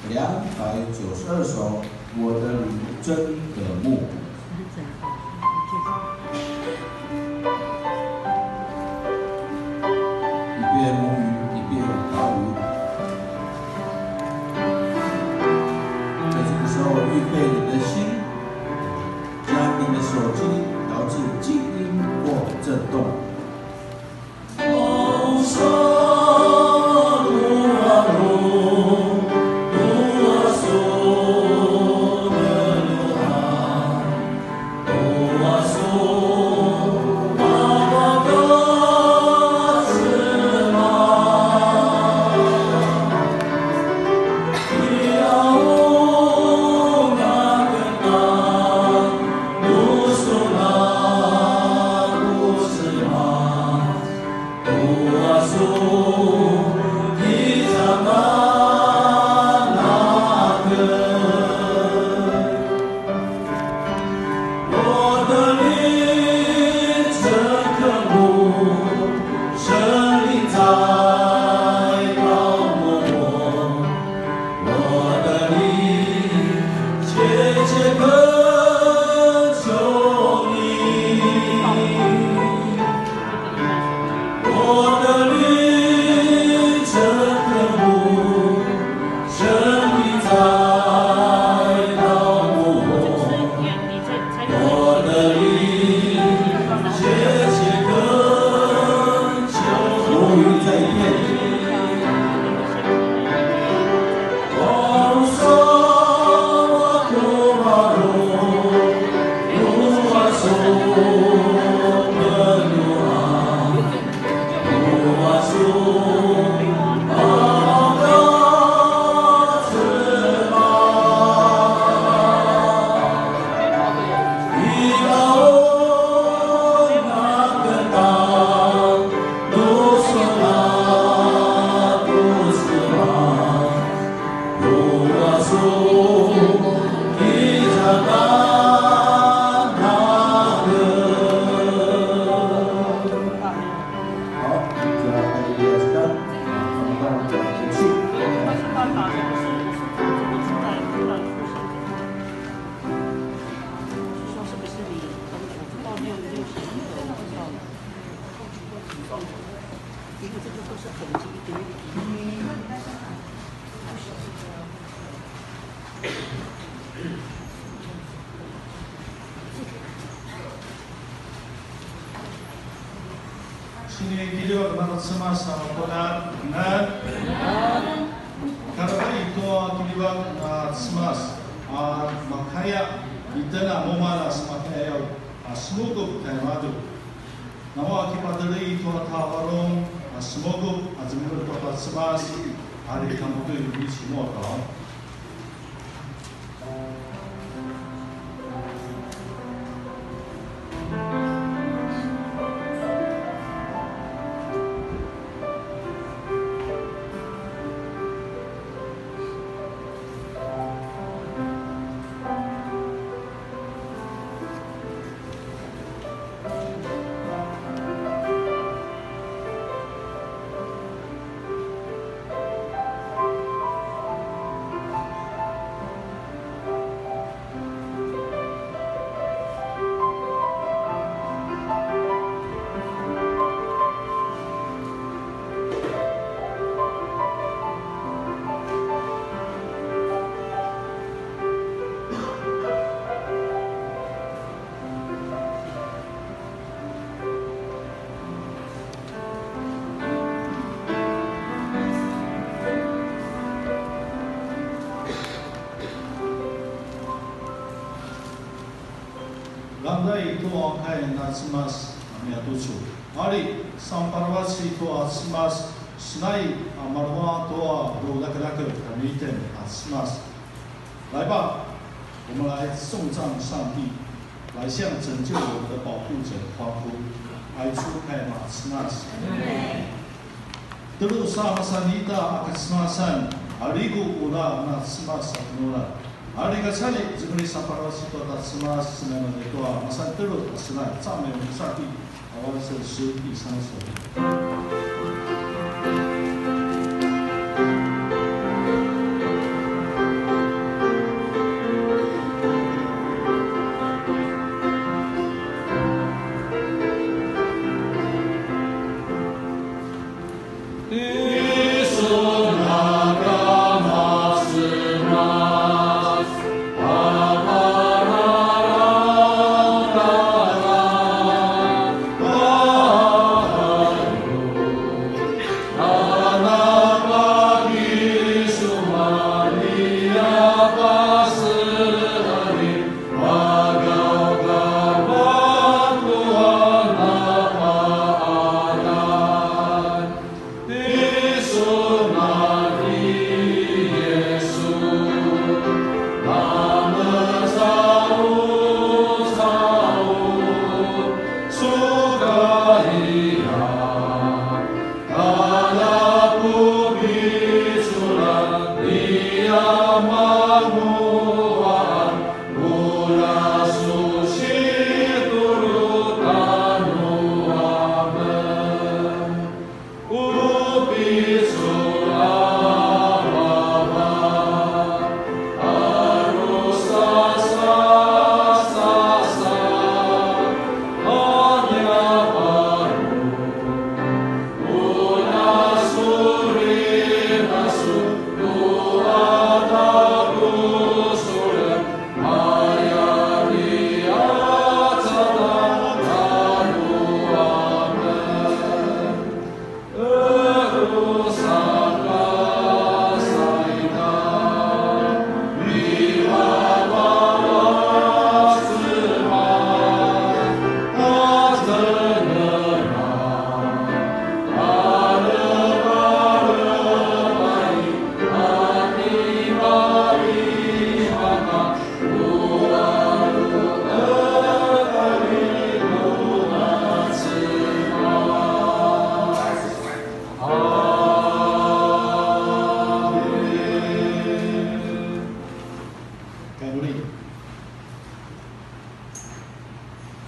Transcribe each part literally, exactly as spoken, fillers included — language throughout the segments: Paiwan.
两百九十二首，我的灵真渴慕。一遍母语，一遍华语。在这个时候，预备你们的心，将你们的手机调至静音或震动。Sini kiljivak nua Cemas a mapuljat, amen. Karabai tua kiljivak nua Cemas a makaya, itjen a mumalj a semakaya a semukup tjaimadju. Namua kipatjeli tua tja varung a semukup a zemiur tua Cemas, ari kamutu i cimua. Langdai tua kai nua Cemas a mayatucu. Ari, saparavac tua Cemas, senai a maruang tua rudakedakel a miten a Cemas. 來吧，我們來頌讚上帝，來向拯救我們的保護者歡呼，來出開馬斯納斯。Telu sa masan ita a kacemasan, a ligu ula na Cemas a penulan. A lika cali, zikuni saparavac tua ta Cemas, senai tua masan telu, senai, 讚美我們上帝。 好，我們是詩第三首。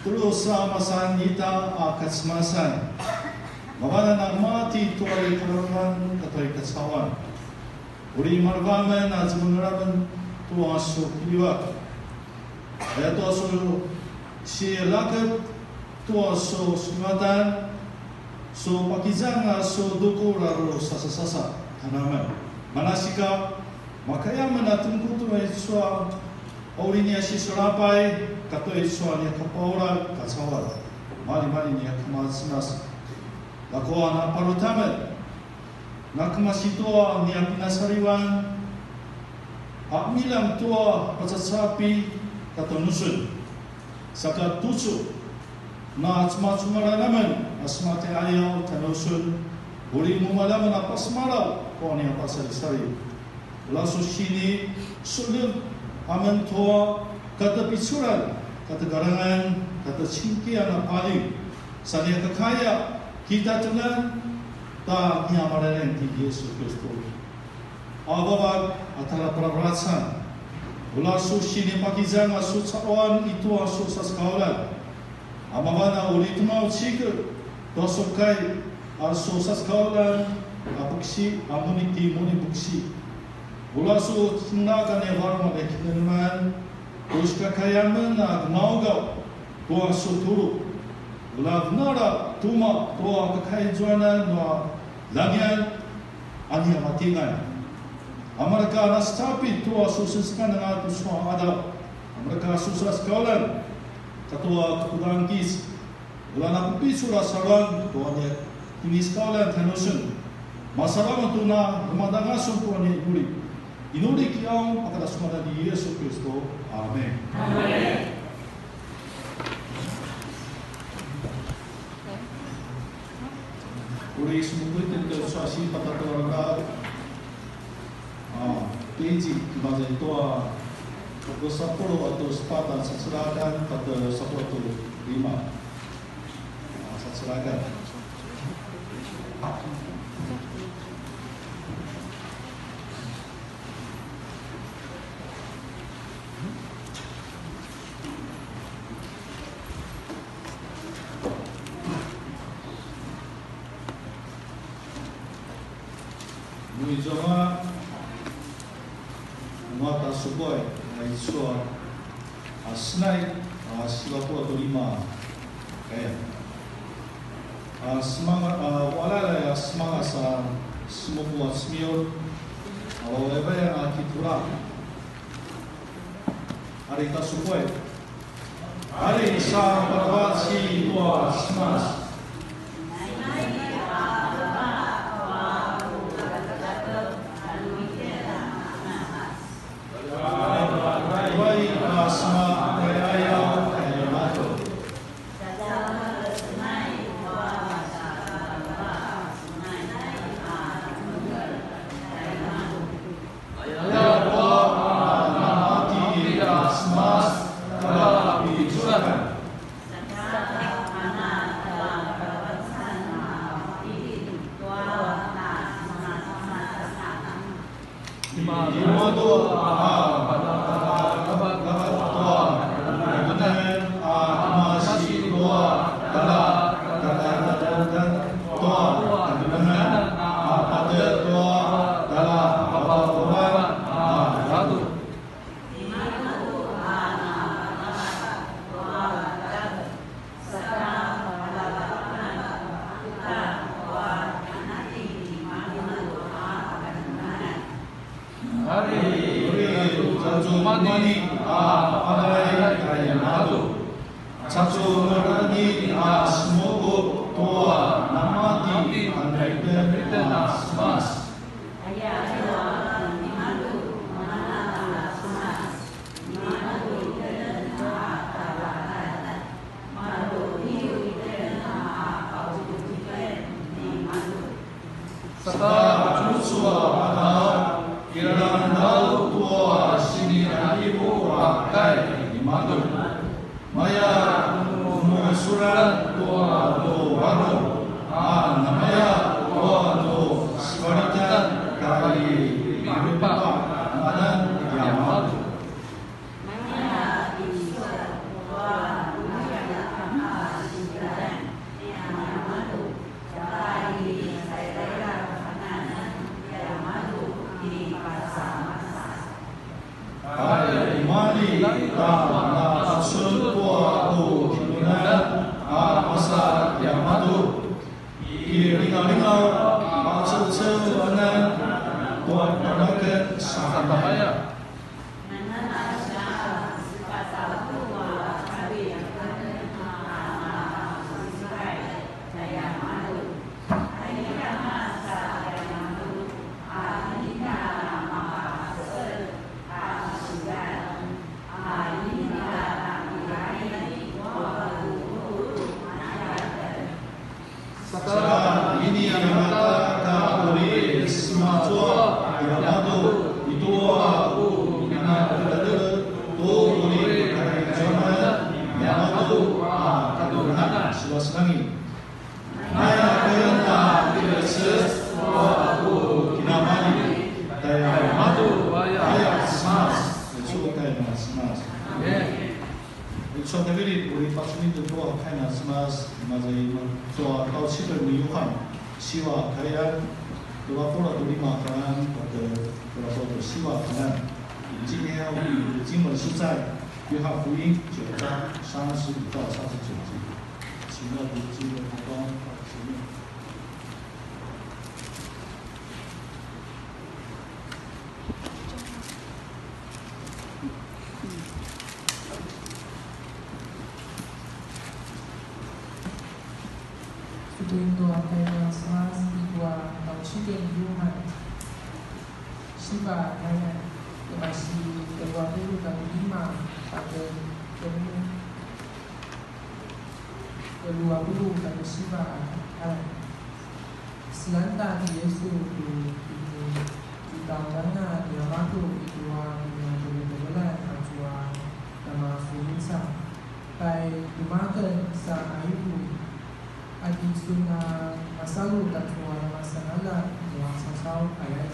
Tulu sa masan ita a kacemasan. Mavan a namati tua i karaungan katua i kacauan. Uri marevan amen a zemengeran amen tua su kiljivak. Ayatua su silaket tua su sumatan, su pakizang a su duku raru sasasasa, anamen. Manasika, makaya amen a tengkutu a i sua, a uri nia siselapay, katua i sua nia kapaula, kacauan. Malimali nia kamacemas. Ljakua na paru tamen. Na kemasi tua nia pinasaliwan, a milang tua pacacapi katanusun. Saka tucu, na cemacemalan amen a sema tjaiyaw tjanusun, uri mumalj amen a pasemalaw tua nia pasalisali. Ula su sini sulem amen tua kata piculan, kata garangan, kata cingkian a paling. Sa nia kakaya, kita tenan, ta nia malaleng ti Yesu Kristu. A vavak a tara pararacan. Ula su sini pakizang a su cawan i tua su sasekaulan. A mavan a uri temaucikel tua su kai a su sasekaulan a buksi a muni ti muni buksi. Ula su cenglakan i varung a kineneman. Uri su kakaya amen a gemaugaw tua su tulu. Ula venala tuma tua kakaizuanan nua langian a nia matingan. A mareka nasetapi tua su sengsengan anga tu sua qadaw. A mareka su sasekaulan katua kepudangkis. Ula na pupicul a saluan tua nia kinisekaulan tjanusun. Masalu amen tu na remadanga sun tua nia inuli. Inuli kiaung pakata su ngadan ni Yesu Kristu. Amen. Amen. Uri semupu itjen tu suasi patatu raka. Ah, page imaza i tua, ah, dua puluh satu atau sepatju, saserakan pada sepuluh lima. Ah, saserakan. Nu izua nu mata sukuai, a izua a senai, a siva puluh tu lima. Kaya. A semanga, a, ualalay a semanga sa semupu a semiur, a, vavayavayan a kitura. Ari ta sukuai. Ari sa paravaci tua Cemas. Pai a sema pai ayaw kaya matu. Aya tua a namati a Cemas tara piculan. Timadju a pada tua kemenangan a kemasi tua tara kata tua kemenangan a pada tua tara a Ari, cacumani a paday kaya matu. Cacumani a semupu tua namati a naiten a Cemas. Saka tucu a qadaw, kilangdau tua siniqalivu a kai nimadju. Maya nu musulan tua nu varung, a namaya tua nu sipalitan kai mirupa ngadan tiamadju. Tua nanaken sa tabaya. Saka ini a namata ka uri semacua tiamadju i tua ku kinakedeked tu uri kaizuanan niamadju a kadjunangan. Siva selangit. Naya kena kileses tua ku kinamali, taya madu aya semas, Yesu kaya semas. Amen. Aicu a tja viri, uri pacuni tu tua kai na semas, maza i tua tjaucikel ni Yuhan, siva kayan, dua puluq a lima kayan, pada dua puluq a siva kayan. 今天我們的經文是在約翰福音九章三十五到三十九節，請到讀經文當中。 Sukuin tua kai na semas i tua tjaucikel ni Yuhan. Siva kayan, kemasi kedua puluq katua lima, pada kedua puluq katua siva a kai. Selangda ti Yesu tu kitauljanga niamadju i tua pinateletevelan azua namasulica. Pai tjumaq aken sa aivu, a tisun a masalu katua namasangalja nua caucau aya.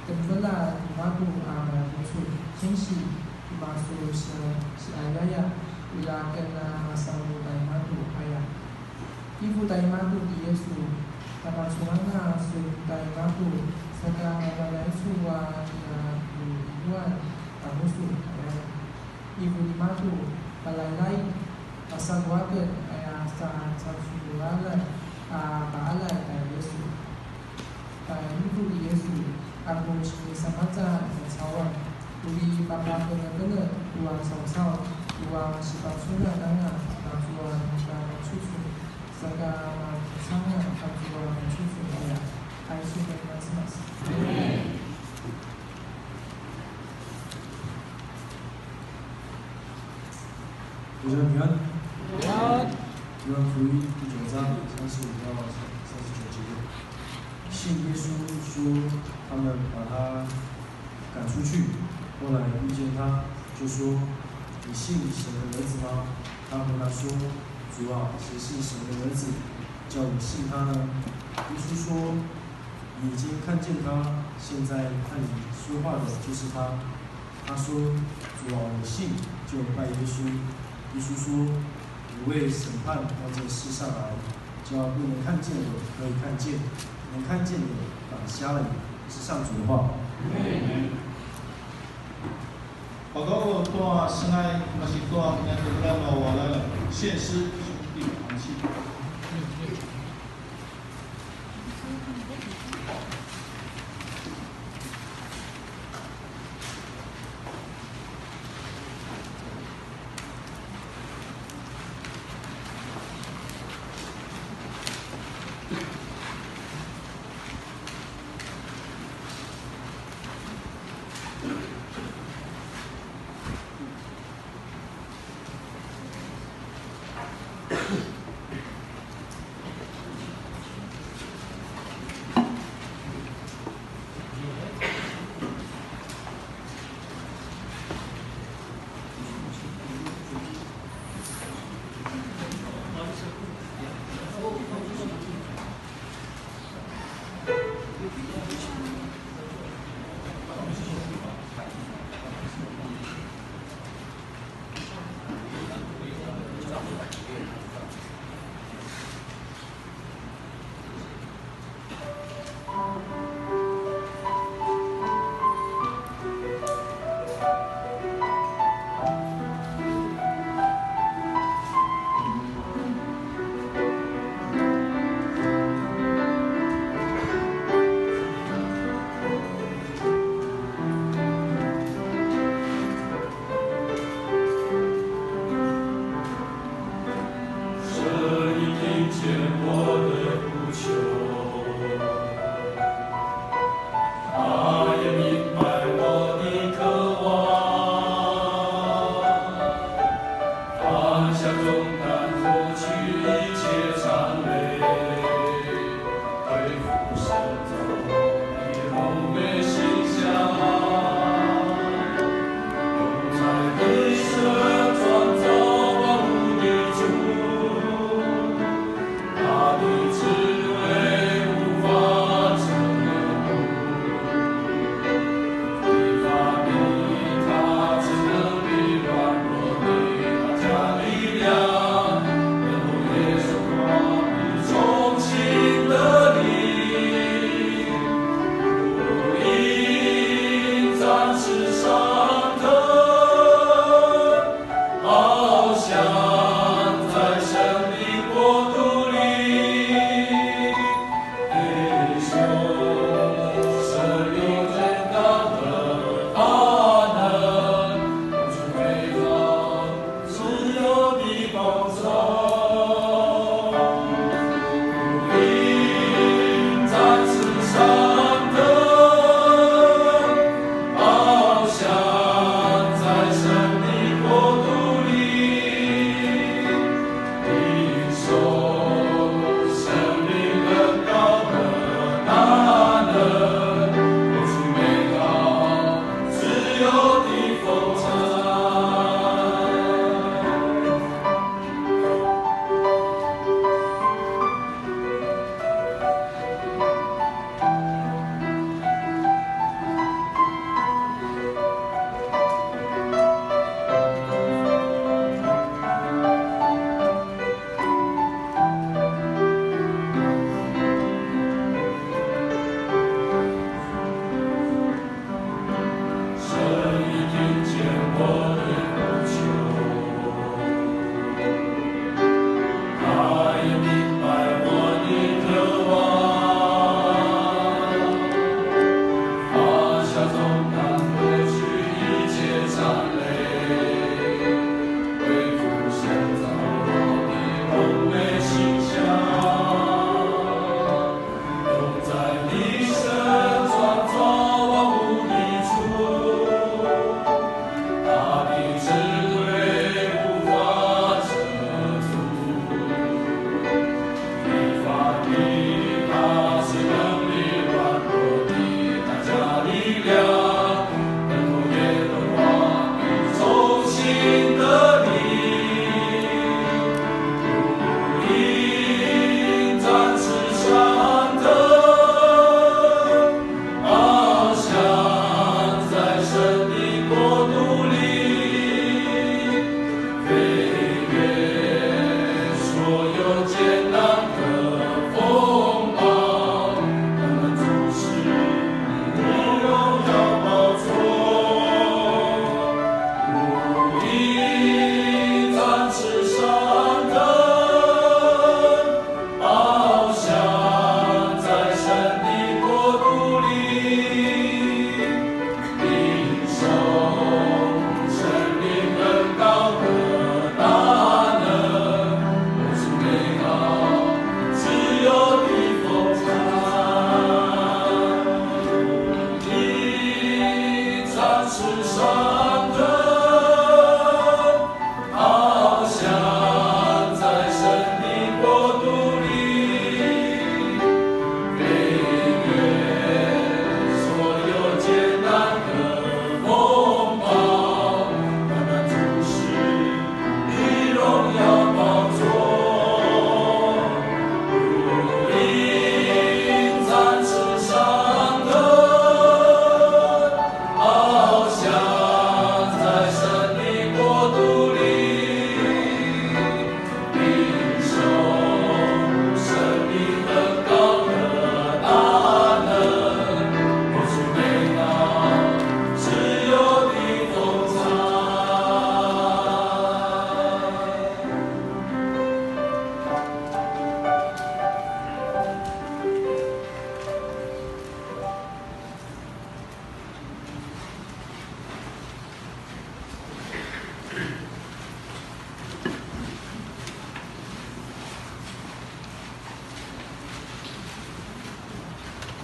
Temvela timadju a mavucu, sinsi, timasu si-, siayaya, ula ken a masalu taimadju aya. Ivu taimadju ti Yesu, tamacunganga sun taimadju, saka mavalaicu a nia luiluan tamusu aya. Ivu nimadju, palailai, masalu aken aya sa cacualan a paalai ta Yesu. Pai ivu ti Yesu, aku sinisamaca i kacauan, uri papapenepenetj tua caucau, tua sipacungan anga, ta tua namacucu, saka mapucanga, ta tua macucu aya. Aicu kai namacemas. Amen. 大家平安。平安。约翰福音第九章三十五到三十九节，信耶稣说他们把他赶出去，后来遇见他，就说：“你信神的儿子吗？”他回答说：“主啊，谁是神的儿子，叫我信他呢？”耶稣说：“你已经看见他，现在和你说话的就是他。”他说：“主啊，我信。”就拜耶稣。耶稣说：“我为审判到这世上来，叫不能看见的可以看见，能看见的反瞎了眼。”以上主的话。Amen. Pagawai tua senai, masi tua, nia tu lama wala, 献诗兄弟团契。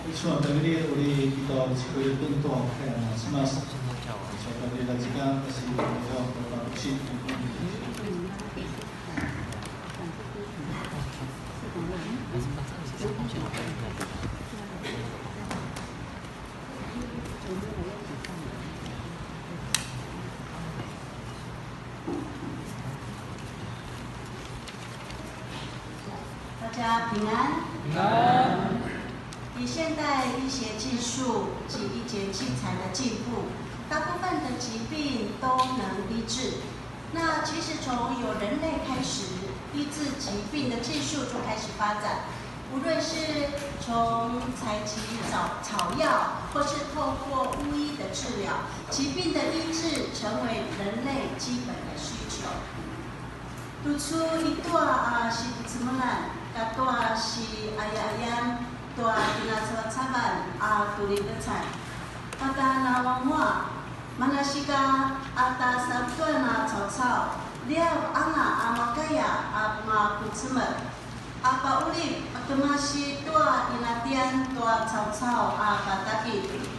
Aicu a tavili uri kita cikuri puntua kaya na semas. Aicu a tavili la zika kasi ya papucin.大家平安。平安。以现代医学技术及医学器材的进步，大部分的疾病都能医治。那其实从有人类开始，医治疾病的技术就开始发展。无论是从采集草草药，或是透过巫医的治疗，疾病的医治成为人类基本的需求。Tucu i tua a sipucemelan katua siayaayan tua kinacavacavan a tulivecan. Pata nanguanguaq, manasika a ta sautuan a caucau, liaw anga a makaya a mapucemel. A paulip a kemasi tua inatian tua caucau a patagilj.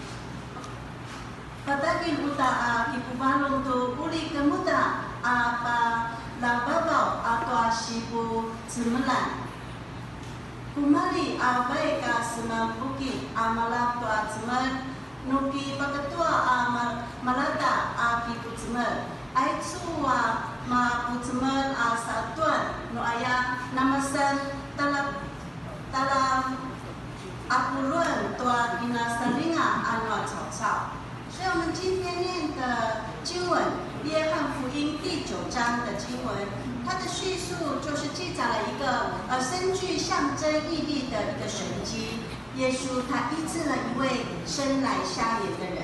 Patagilj uta a kipuvarung tu uri kemuda a palavavaw a tua sipucemelan. Kumali a vaik a semanpuki a malap tua cemel, nu kipaketua a ma-, malata a kipucemel. Aicu a mapucemel a sautuan nu aya namasan tala, tala a puluan tua kinasalinga a nua caucau. 所以我们今天念的经文，约翰福音第九章的经文，它的叙述就是记载了一个，呃，深具象征意义的一个神迹。耶稣他医治了一位生来瞎眼的人。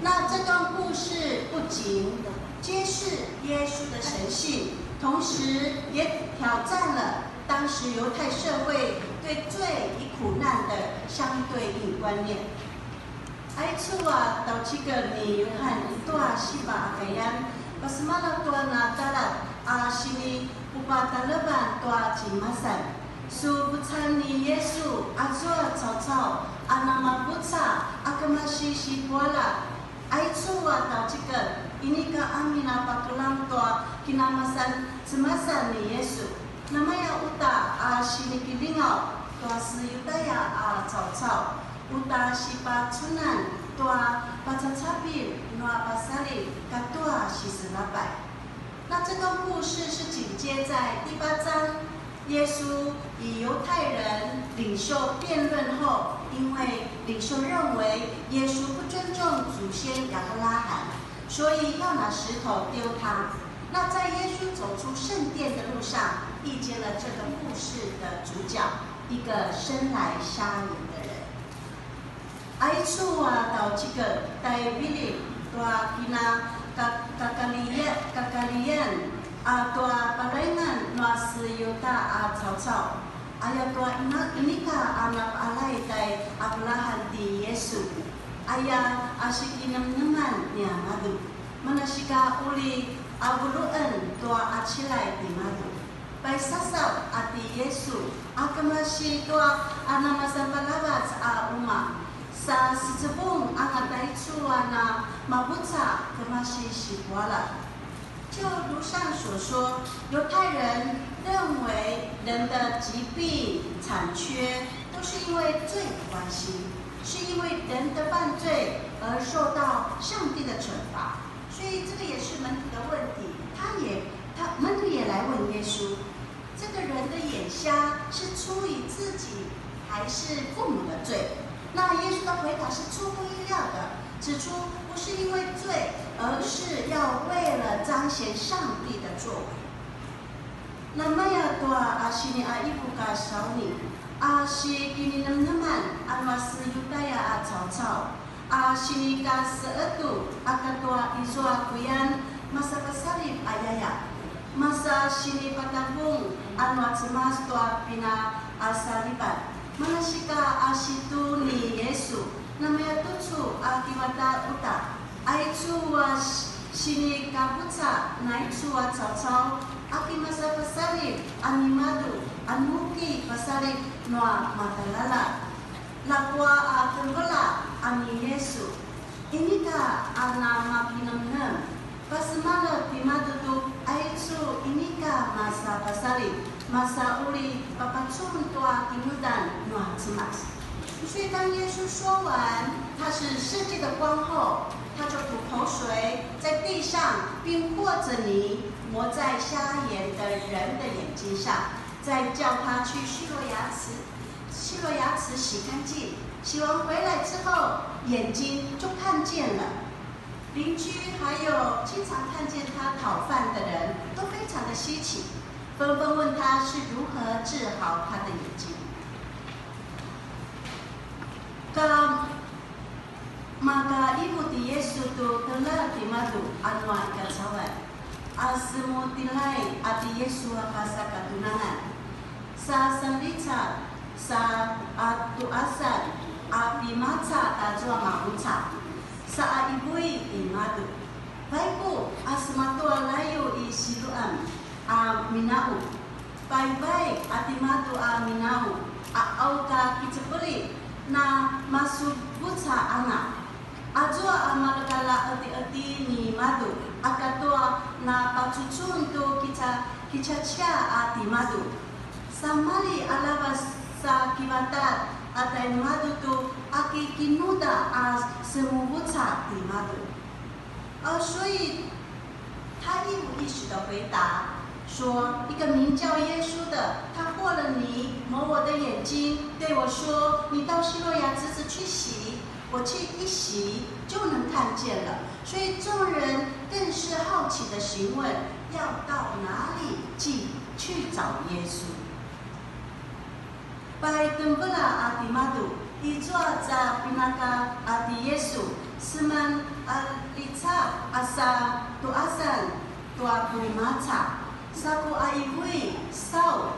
那这段故事不仅揭示耶稣的神性，同时也挑战了当时犹太社会对罪与苦难的相对应观念。Aicu a tjaucikel ni Yuhan i tua siva a kayan, pasemalaw tua na talat a sinipupatalevan tua cimasan. Su vucan ni Yesu azua caucau a namavuca a kemasi sipualadj. Aicu a tjaucikel, inika amin a pakeljang tua kinamasan cemasan ni Yesu. Namaya uta a sinikilingaw tua se Yudaya a caucau, uta sipacunan tua pacacapilj nua pasalilj katua siselapay. 那这段故事是紧接在第八章，耶稣与犹太人领袖辩论后，因为领袖认为耶稣不尊重祖先亚伯拉罕，所以要拿石头丢他。那在耶稣走出圣殿的路上，遇见了这个故事的主角，一个生来瞎眼的人。 Aicu a tjaucikel, tjaivililj tua kina ka-, kakaliyan, kakaliyan a tua palaingan nua se Yuda a caucau. Ayatua ina-, inika a napaalay tjai Abraham ti Yesu. Aya a sikinemneman niamadju. Manasika uri a vulu'en tua acilay timadju. Paisasav a ti Yesu a kemasi tua a namasan paravac a umaq, sa secevung anga taicu a na mavuca kemasi sipualadj. 就如上所说，犹太人认为人的疾病、残缺都是因为罪的关系，是因为人的犯罪而受到上帝的惩罚。 所以这个也是门徒的问题，他也，他，门徒也来问耶稣，这个人的眼瞎是出于自己还是父母的罪？那耶稣的回答是出乎意料的，指出不是因为罪，而是要为了彰显上帝的作为。 Namaya tua a siniaivu ka sauni, a sikininemneman a nua se Yudaya a caucau, a sinikaseetu a katua izua kuyan, masa pasaliv ayaya, masa sinipatavung a nua Cemas tua pinaasalivan, manasika a situ ni Yesu, namaya tucu a kivadaq uta. Aicu a s-, sinikavuca naicu a caucau a kimasapasalip a nimadju a nu ki pasaliv nua Madalala. Ljakua a tevela a ni Yesu, inika a namakinemnem. Pasemalaw timadju tu aicu inika masapasalip, masa uri papacun tua kinudan nua Cemas. 所以当耶稣说完他是世界的光后，他就吐口水在地上，并和泥抹在瞎眼的人的眼睛上，再叫他去希罗亚池，希罗亚池洗干净。洗完回来之后，眼睛就看见了。 邻居还有经常看见他讨饭的人都非常的稀奇，纷纷问他是如何治好他的眼睛。Ka maka ivu ti Yesu tu teljar timadju a nua i kacauan. A semutilay a ti Yesu a pasa katunanan. Sa sanlica, sa a tuasan, a pimaca tazua mavuca. Sa a ivui i madu. Vaiku a sematua layu i Siluam a mina'u. Paivaik a timadu a mina'u a auka kicepeli na masuvuca anga. Azua a malekala etieti ni madu a katua na pacucun tu kica, kicacia a timadu. Samali a lavas sa kivatat a taimadu tu a kikinuda a semuvuca timadu. 呃，所以他一五一十的回答说，一个名叫耶稣的，他获了泥，抹我的眼睛，对我说：“你到希洛亚池子去洗。”我去一洗，就能看见了。所以众人更是好奇的询问，要到哪里去，去找耶稣。 Pai tembela a timadu, izua za pinaka a ti Yesu, seman a lica a sa tuasan tua pulimaca, saku a ivui, sau,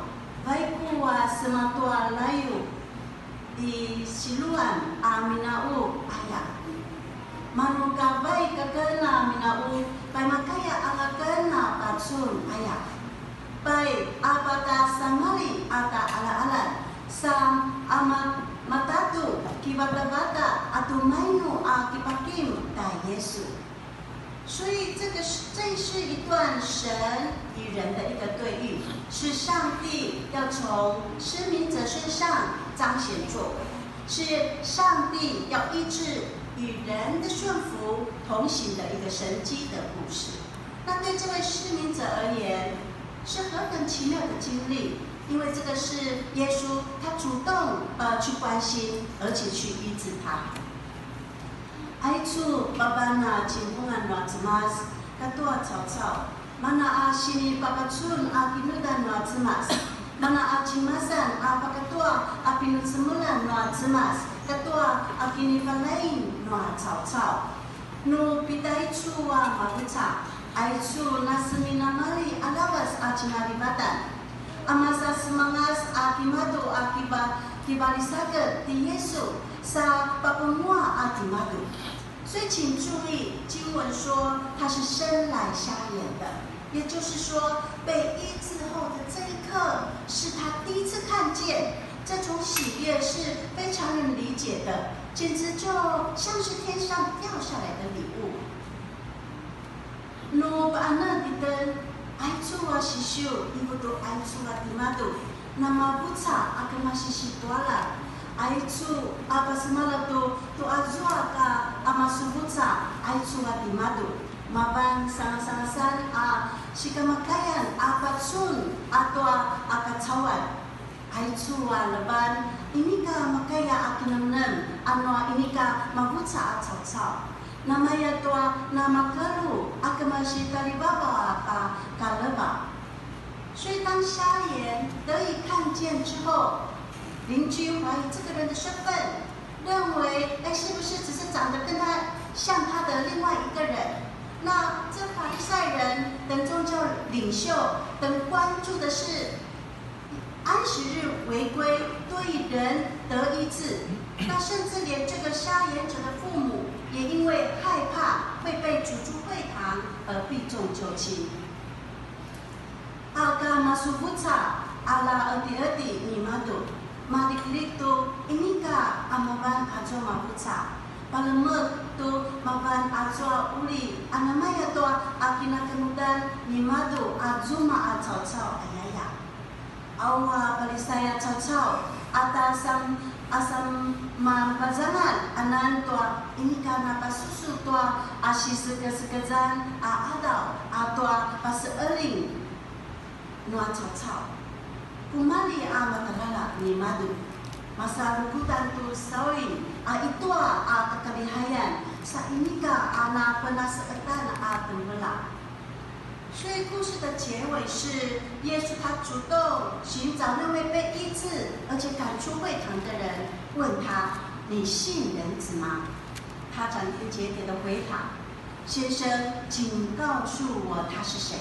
vaiku a sematua layu i Siluam a mina'u aya. Manu ka vaik aken a mina'u, pai makaya anga aken a pacun aya. Pai a pata samali a ta ala'alan, sa a ma-, matatu kivatavata a tumainu a kipakim ta Yesu. 所以这个是，这是一段神与人的一个对话，是上帝要从施名者身上彰显作为，是上帝要医治与人的顺服同行的一个神迹的故事。那对这位施名者而言，是何等奇妙的经历，因为这个是耶稣他主动，呃，去关心，而且去医治他。 Aicu mavan a cinpungan nua Cemas katua caucau, mana a sinipapacun a kinudan nua Cemas, mana a cinemasan a pakatua a pinucemelan nua Cemas katua a kinifalain nua caucau. Nu pitaicu a maveca, aicu na seminamali a lavas a cinalivatan. A masa semangas a kimadu a kiva-, kivalisaked ti Yesu sa papemua a kimadu. 所以请注意，经文说他是生来瞎眼的，也就是说，被医治后的这一刻是他第一次看见，这种喜悦是非常能理解的，简直就像是天上掉下来的礼物。 Nu pa'anad itjen, aicu a sisiu, ivutu aicu a timadu, namavuca a kemasi situala, aicu a pasemalaw tu, tu azua ka a masuvuca, aicu a timadu, mavan sangasangasan a sikamakayan a pacun a tua a kacauan. Aicu a levan, inika makaya a kinemnem, a nua inika mavuca a caucau. Namaya tua namakelu a kemasi talivavaw a pakaleva. 所以当瞎眼得以看见之后，邻居怀疑这个人的身份，认为，哎，是不是只是长得跟他像他的另外一个人？那这法利赛人等宗教领袖等关注的是， 安息日违规，多以人得医治，那甚至连这个瞎眼者的父母也因为害怕会被逐出会堂而避重就轻。A ka masuvuca a la etieti ni madu, malikilik tu inika a mavan azua mavuca, palemek tu mavan azua uri a namaya tua a kinakemudan ni madu a zuma a caucau ayaya. Aua Palisaya caucau, ata sam-, a samanpazangal anan tua inika napasusu tua a sisekesekezan a adaw a tua pase'eling nua caucau. Kumali a matalala ni madu, masalukutan tu sawi a itua a kakalihayan sa inika a napenase'etan a temela. 所以故事的结尾是，耶稣他主动寻找那位被医治而且赶出会堂的人，问他：“你信人子吗？”他斩钉截铁的回答：先生，请告诉我他是谁，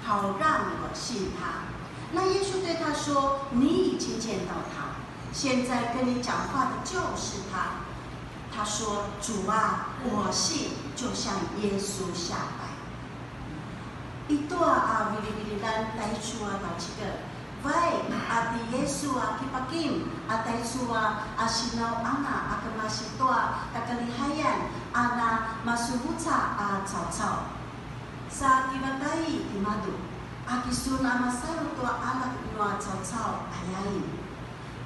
好让我信他。那耶稣对他说：你已经见到他，现在跟你讲话的就是他。他说：主啊，我信。就向耶稣下拜。I tua a vilivililan taicu a tjaucikel, vai a ti Yesu a kipakim a taicu a, a sinauanga a kemasi tua kakalihayan a na masuvuca a caucau. Sa kivatai timadju, a kisun a masalu tua aljak nua caucau ayain.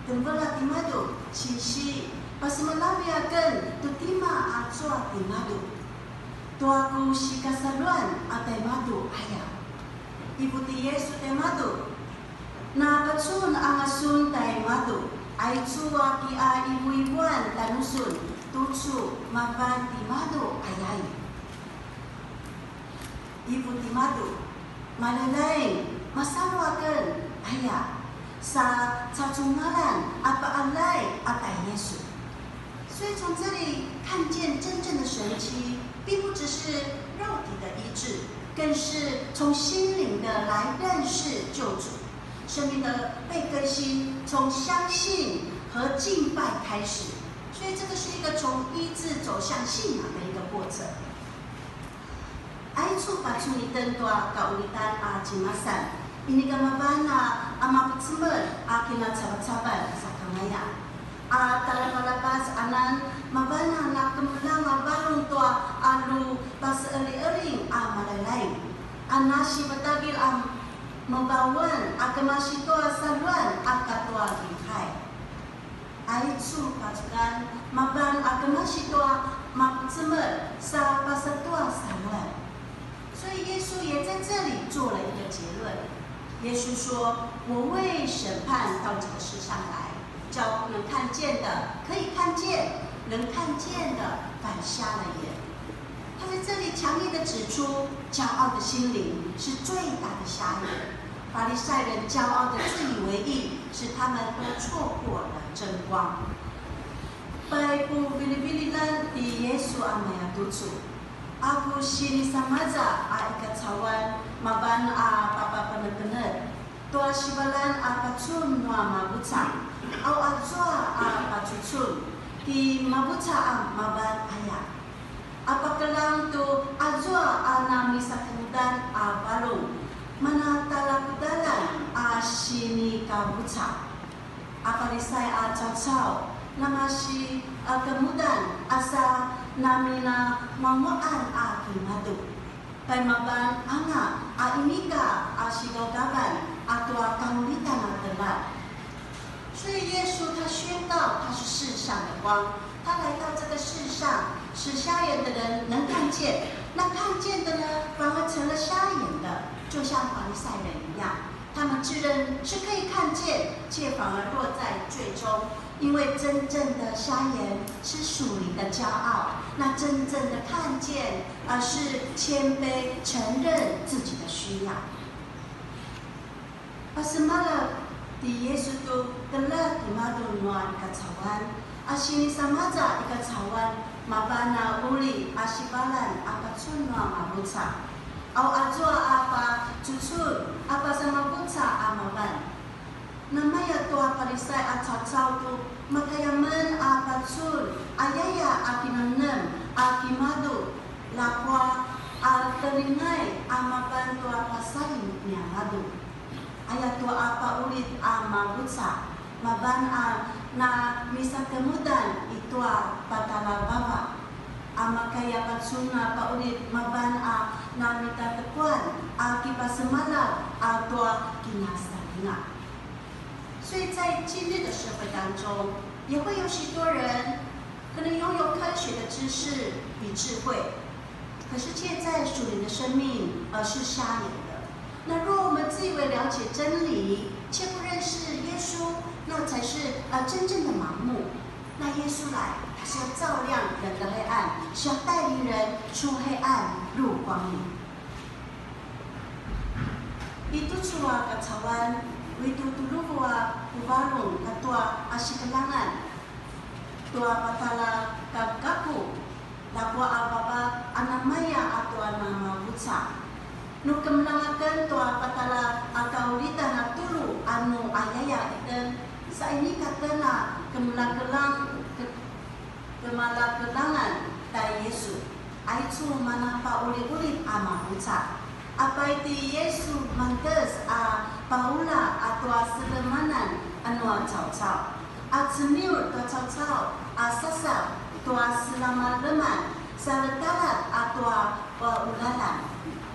Temvela timadju, sinsi, pasemalavi aken tu tima azua timadju. Tua ku sikasaluan a tjaimadju aya. Ivu ti Yesu tjaimadju, na pacun anga sun tjaimadju, aicu a kiaivuivuan tjanusun, tucu mavan timadju ayain. Ivu timadju, malalaing, masalu aken aya, sa cacungalan a paalay a tjai Yesu. 所以从这里看见真正的神迹，并不只是肉体的医治，更是从心灵的来认识救主，生命的被更新，从相信和敬拜开始。所以这个是一个从医治走向信仰的一个过程。 Aicu pacun itjen tua kaqulitan a tjimasan, inika mavan a mapecemel a kinacavacavan sakamaya. A talavalavac anan mavan a nakemeljang a varung tua a lu paseqeljiqeljing a malalaing, a nasivatagilj a mevawen a kemasi tua saluan a katua lihai. Aicu pacun mavan a kemasi tua mapecemel sa pasatua saluan. 所以耶稣也在这里做了一个结论。耶稣说：我为审判到这个世上来，叫不能看见的可以看见，能看见的反瞎了眼。 他在这里强烈的指出，骄傲的心灵是最大的瞎眼。法利赛人骄傲的自以为义，使他们都错过了真光。Pai ku vilivililan ti Yesu a maya tucu, a ku sinisamaza a i kacauan mavan a papapenepenetj tua sivalan a pacun nua mavuca, au azua a pacucun ti mavuca a mavan aya. A pakeljang tu azua a namisakemudan a varung, mana talakudalan a sinikavuca. A Farisai a caucau, namasi a kemudan a sa naminanguanguaqan a kimadju. Pai mavan anga a inika a sigaugavan a tua kangulitan a teljar. 所以耶稣他宣告他是世上的光，他来到这个世上，使瞎眼的人能看见，那看见的呢，反而成了瞎眼的，就像法利赛人一样。他们自认是可以看见，却反而落在罪中，因为真正的瞎眼是属灵的骄傲，那真正的看见，而是谦卑，承认自己的需要。 Pasemalaw ti Yesu tu teljar timadju nua i kacauan, a sinisamaza i kacauan, mavan a uri a sivalan a pacun nua mavuca. Au azua a pacucun a pasamavuca a mavan. Namaya tua Farisai a caucau tu makaya men a pacun, ayaya a kinemnem a kimadju, ljakua a telingai a mavan tua pasaling niamadju. Ayatua a paqulid a mavuca, mavan a namisakemudan i tua patalavava. A makaya pacun a paqulid mavan a namitatekuan a kipasemalaw a tua kinasalinga. 所以在今日的社会当中，也会有许多人可能拥有科学的知识与智慧，可是却在属灵的生命而是瞎眼的。那若我们自以为了解真理，却不认识耶稣，那才是呃真正的盲目。那耶稣来，他是要照亮人的黑暗，是要带领人出黑暗入光明。 I tucu a kacauan, uri tu tuluvu a puvarung katua a sikeljangan tua patjara kavekaku, Ljakua a vavak a namaya a tua namavuca. Nu kemeljang aken tua patjara a kaqulidan a tulu a nu ayaya itjen, sa inika tjen a kemeljakeljang, ke-, kemeljakeljangan ta Yesu. Aicu mana paquliqulip a mavuca. A pai ti Yesu mangetjez a paula a tua selemanan a nua caucau. A cemiur tua caucau a sasav tua selamaleman sa letalat a tua, uh, ulalan.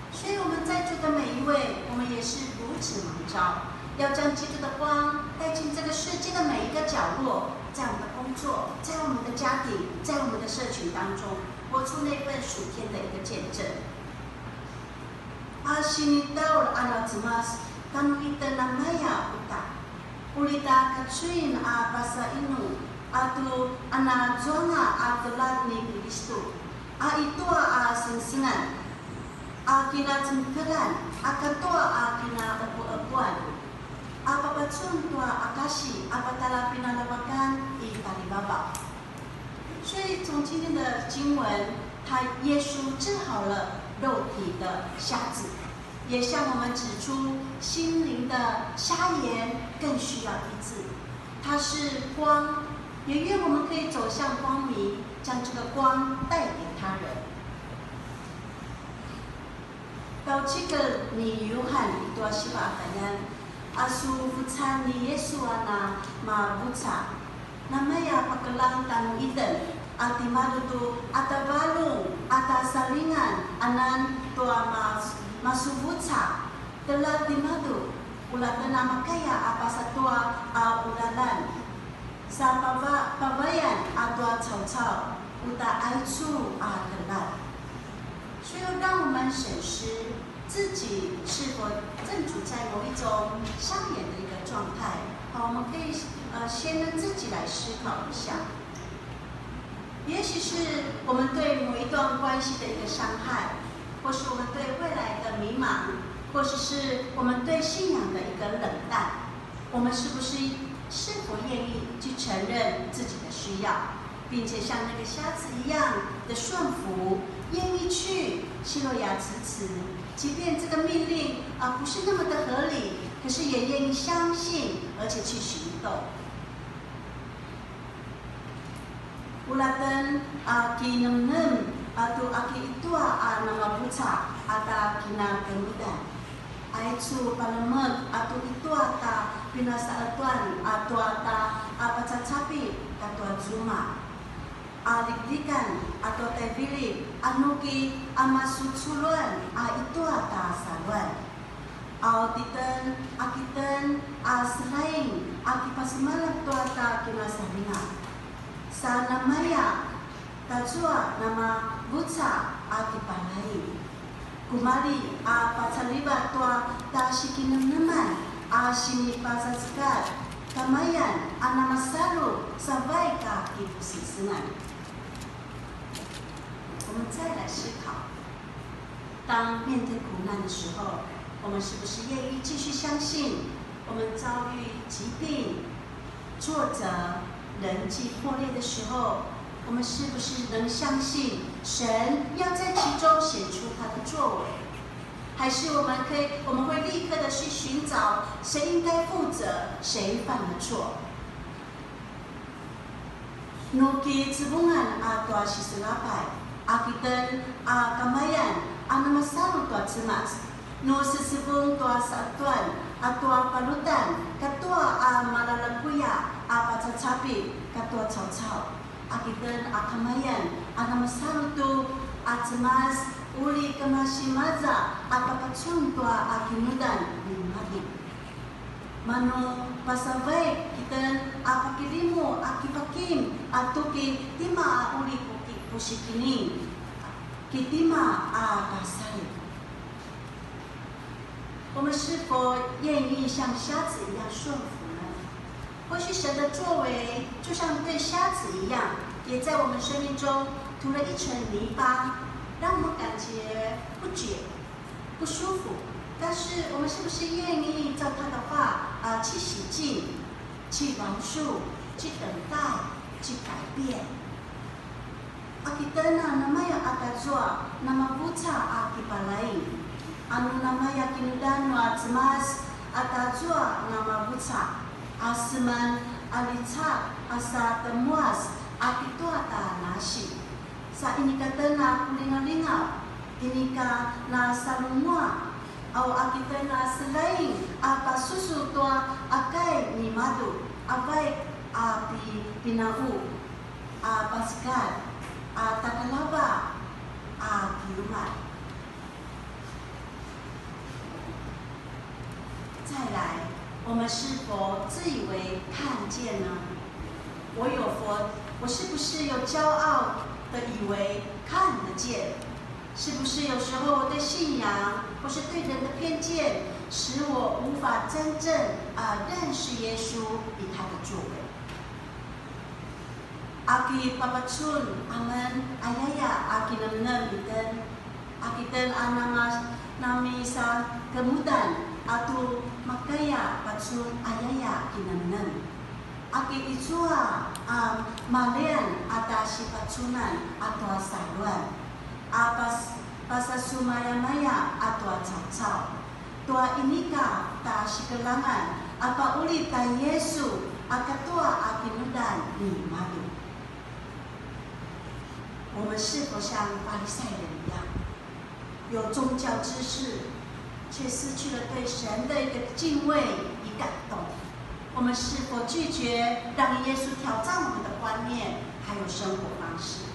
所以我们在座的每一位，我们也是如此蒙召，要将基督的光带进这个世界的每一个角落，在我们的工作，在我们的家庭，在我们的社群当中，活出那份属天的一个见证。A sinitaul a na Cemas, tjanuitjen a maya uta. Uri tja kacuin a pasa inu, a tu a na zuanga a keljang ni Kilistu, a i tua a sengsengan, a kinacemekeljan, a katua a kinaqepuqepuan, a papacun tua a kasi a patjara pinalavakan i tjarivavaw. 所以从今天的经文，他耶稣治好了肉体的瞎子，也向我们指出心灵的瞎眼更需要医治。他是光，也愿我们可以走向光明，将这个光带给他人。Tjaucikel ni Yuhan i tua siva a kayan, a su vucan ni Yesu a na mavuca. Namaya pakeljang tjanuitjen, a timadju tu a tja varung, a tja salingan, anan tua mas-, masuvuca, keljang timadju, ula tjen a makaya a pasa tua a ulalan. Sa pava-, pavayan a tua caucau, uta aicu a keljang. 所以让我们审视自己是否正处在某一种瞎眼的一个状态。好，我们可以，呃，先跟自己来思考一下。也许是我们对某一段关系的一个伤害，或是我们对未来的迷茫，或者是我们对信仰的一个冷淡。 我们是不是，是否愿意去承认自己的需要，并且像那个瞎子一样的顺服，愿意去希罗亚支持，即便这个命令，啊，不是那么的合理，可是也愿意相信，而且去行动。 Ula tjen a kinemnem a tu a ki itua a namavuca a tja kinakemudan. Aicu palemek a tu itua tja pinasaqetjuan a tua tja a pacacapi katua zuma. A liklikan a tua taivililj a nu ki a masuculuan a itua tja saluan. Au titjen a kitjen a selaing a kipasemalan tua tja kinasalinga. Sa namaya, tazua namavuca a kipalaing. Kumali a pacaliva tua tja sikinemneman a sinipazazekat, kamayan a namasalu sa vaik a kipusengsengan. 我们再来思考，当面对苦难的时候，我们是不是愿意继续相信，我们遭遇疾病、挫折、人际破裂的时候，我们是不是能相信神要在其中显出他的作为？还是我们可以，我们会立刻的去寻找谁应该负责，谁犯了错？ Nu kicevungan a tua siselapay, a kitjen a kamayan a namasalu tua Cemas. Nu sesevung tua saqetjuan a tua palutan katua a malalakuya a pacacapi katua caucau, a kitjen a kamayan a namasalu tu a Cemas, uri kemasi maza a papacun tua a kinudan nimadju. Manu pasavaik kitjen a pakilimu a kipakim a tuki tima a uri ku ki-, ku sikining, ki tima a kasai. 我们是否愿意像瞎子一样顺服呢？或许神的作为就像对瞎子一样，也在我们生命中涂了一层泥巴，让我们感觉不解、 不舒服，但是我们是不是愿意照他的话，啊，去洗净、去饶恕、去等待、去改变？ Kitjen a namaya a tazua namavuca a kipalaing, a nu namaya kinudan nua Cemas a tazua namavuca, a seman a licak a sa temuas a pitua ta nasi. Sa inika tjen a kulingalingaw, inika nasalunguaq, au a kitjen a selaing a pasusu tua a kai nimadju, a vaik a pi-, pina'u, a pasekat, a takalava, a kiumalj. 再来，我们是否自以为看见呢？我有否，我是不是有骄傲的以为看得见？是不是有时候我对信仰或是对人的偏见，使我无法真正，啊，认识耶稣与他的作为？ A kipapacun amen ayaya a kinemnem itjen, a kitjen a nama-, namisakemudan a tu makaya pacun ayaya kinemnem. A ki izua a malian a ta sipacunan a tua saluan, a pas-, pasasumayamaya a tua caucau. Tua inika ta sikelangan a pa'ulid ta Yesu a katua a kinudan nimadju. 我们是否像法利赛人一样，有宗教知识，却失去了对神的一个敬畏与感动？我们是否拒绝让耶稣挑战我们的观念还有生活方式？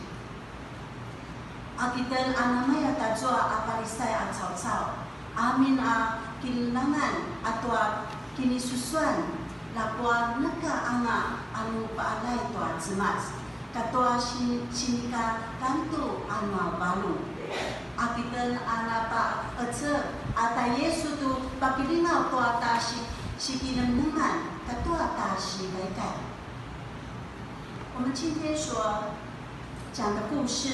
A kitjen a namaya tazua a Parisai a caucau, amin a kineljangan a tua kinisusuan, ljakua neka anga a nu pa'alai tua Cemas, katua si-, sinika kantu a nu valjut. A kitjen a napa'ecel a ta Yesu tu pakilingaw tua ta si-, sikinemneman katua ta sivaikan. 我们今天所讲的故事，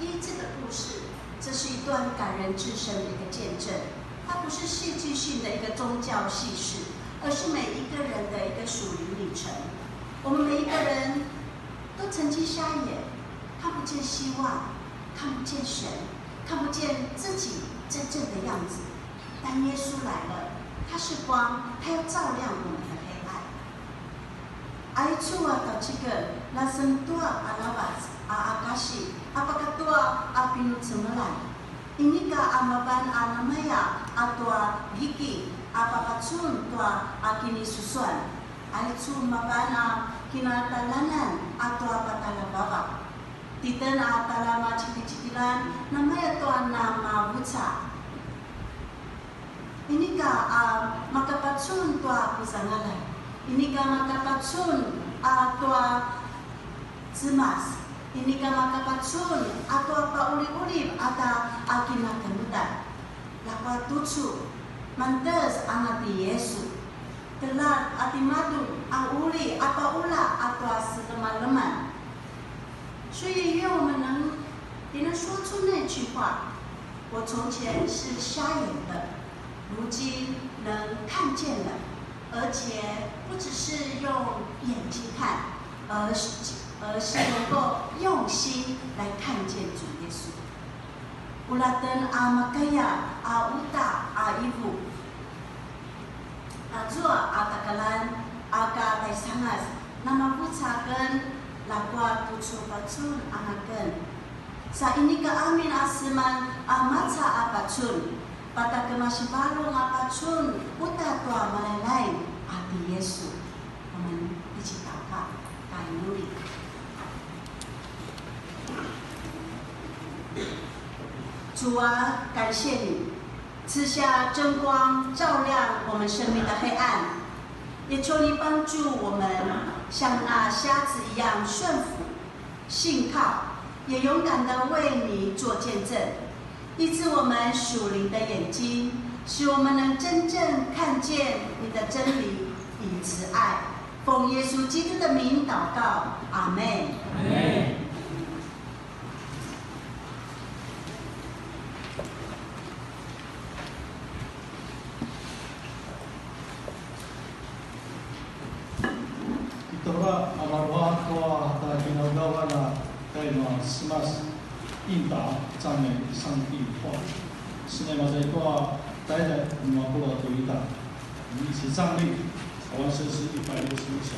医治的故事，这是一段感人至深的一个见证。它不是戏剧性的一个宗教叙事，而是每一个人的一个属灵旅程。我们每一个人都曾经瞎眼，看不见希望，看不见神，看不见自己真正的样子。但耶稣来了，他是光，他要照亮我们的黑暗。 Aicu a tjacikel, nasemetua aravac a akasi a pakatua a pinucemelan. Inika a mavan a namaya a tua giki a papacun tua a kinisusuan. Aicu mavan a kinatalanan a tua patalavava. Titjen a talamacikicikilan namaya tua namavuca. Inika a makapacun tua puzangalan. Inika makapacun a tua Cemas. Inika makapacun a tua pa'uliulip a ta a kinakemudan. Ljakua tucu, mangetjez anga ti Yesu. Teljar a timadju a uli a paula a tua selemaleman. 所以愿我们能，也能说出那句话：我从前是瞎眼的，如今能看见了，而且不只是用眼睛看，而是，而是能够用心来看见主耶稣。 Ula tjen a makaya a uta a ivu. Azua a takalan a ka taisangas, namavuca aken, ljakua tucu pacun anga ken. Sa inika amin a seman a maca a pacun, pata kemasivarung a pacun uta tua Malailaing a ti Yesu. 我们一起祷告，感恩你。主啊，感谢你赐下真光，照亮我们生命的黑暗，也求你帮助我们像那瞎子一样顺服、信靠，也勇敢地为你做见证。 医治我们属灵的眼睛，使我们能真正看见你的真理与慈爱。奉耶稣基督的名祷告，阿们。阿们。 Kitura a maruaq tua tja kinaugavan a kai Cemas 应答讚美上帝的話。Senai maza i tua taiday, nu mapuljat tu ita. 我們一起站立，我們聖詩一百六十一首。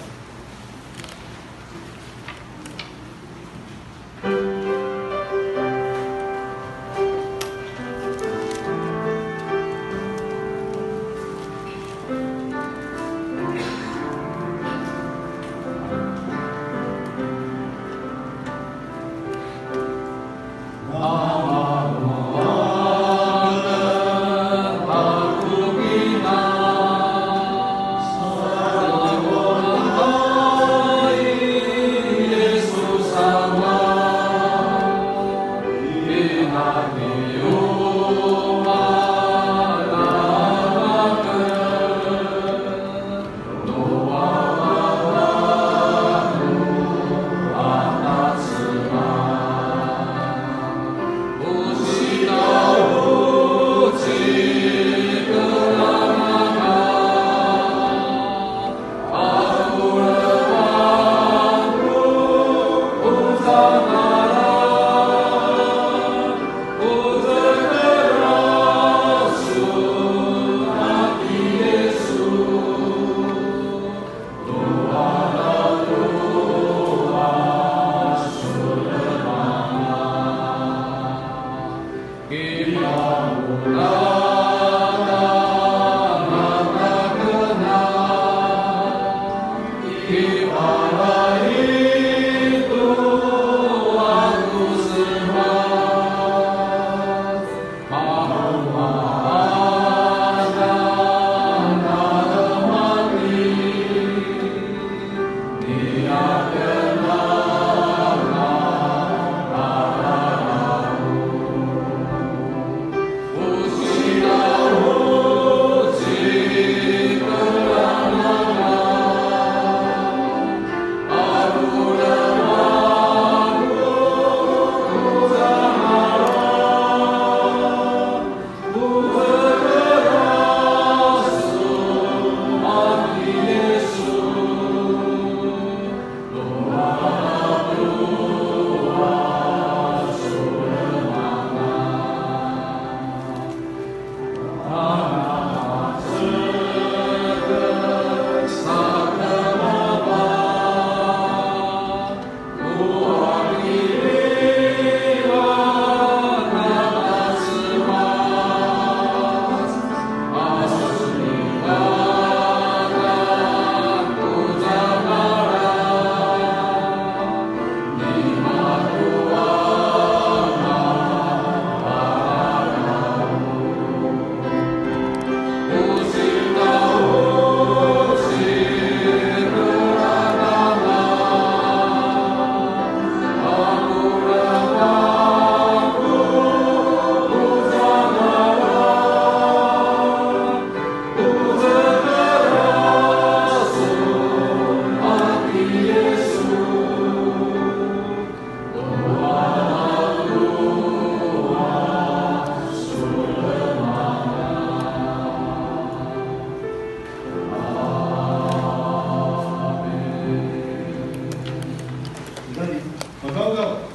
Pagawgaw,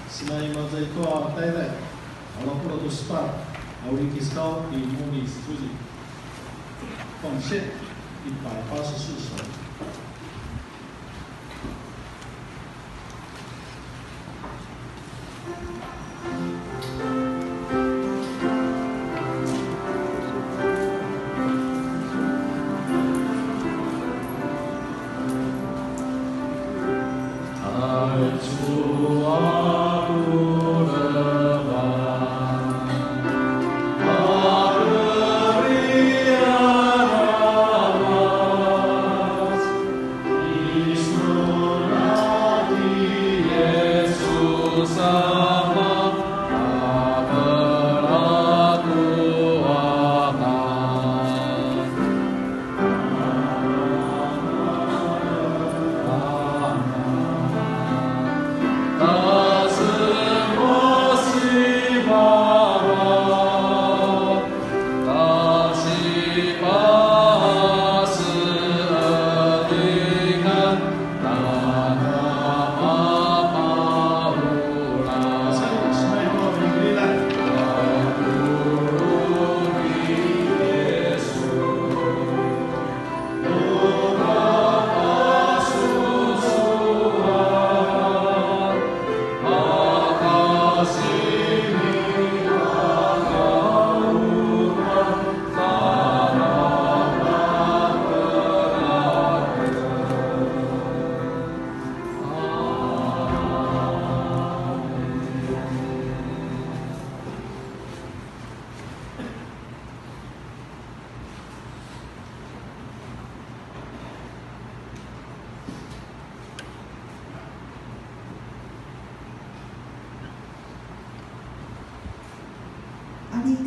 senai maza i tua taiday, a mapuljat tu sepatj, a uri kiskau ti Muni Suzuki. 奉献一百八十四首。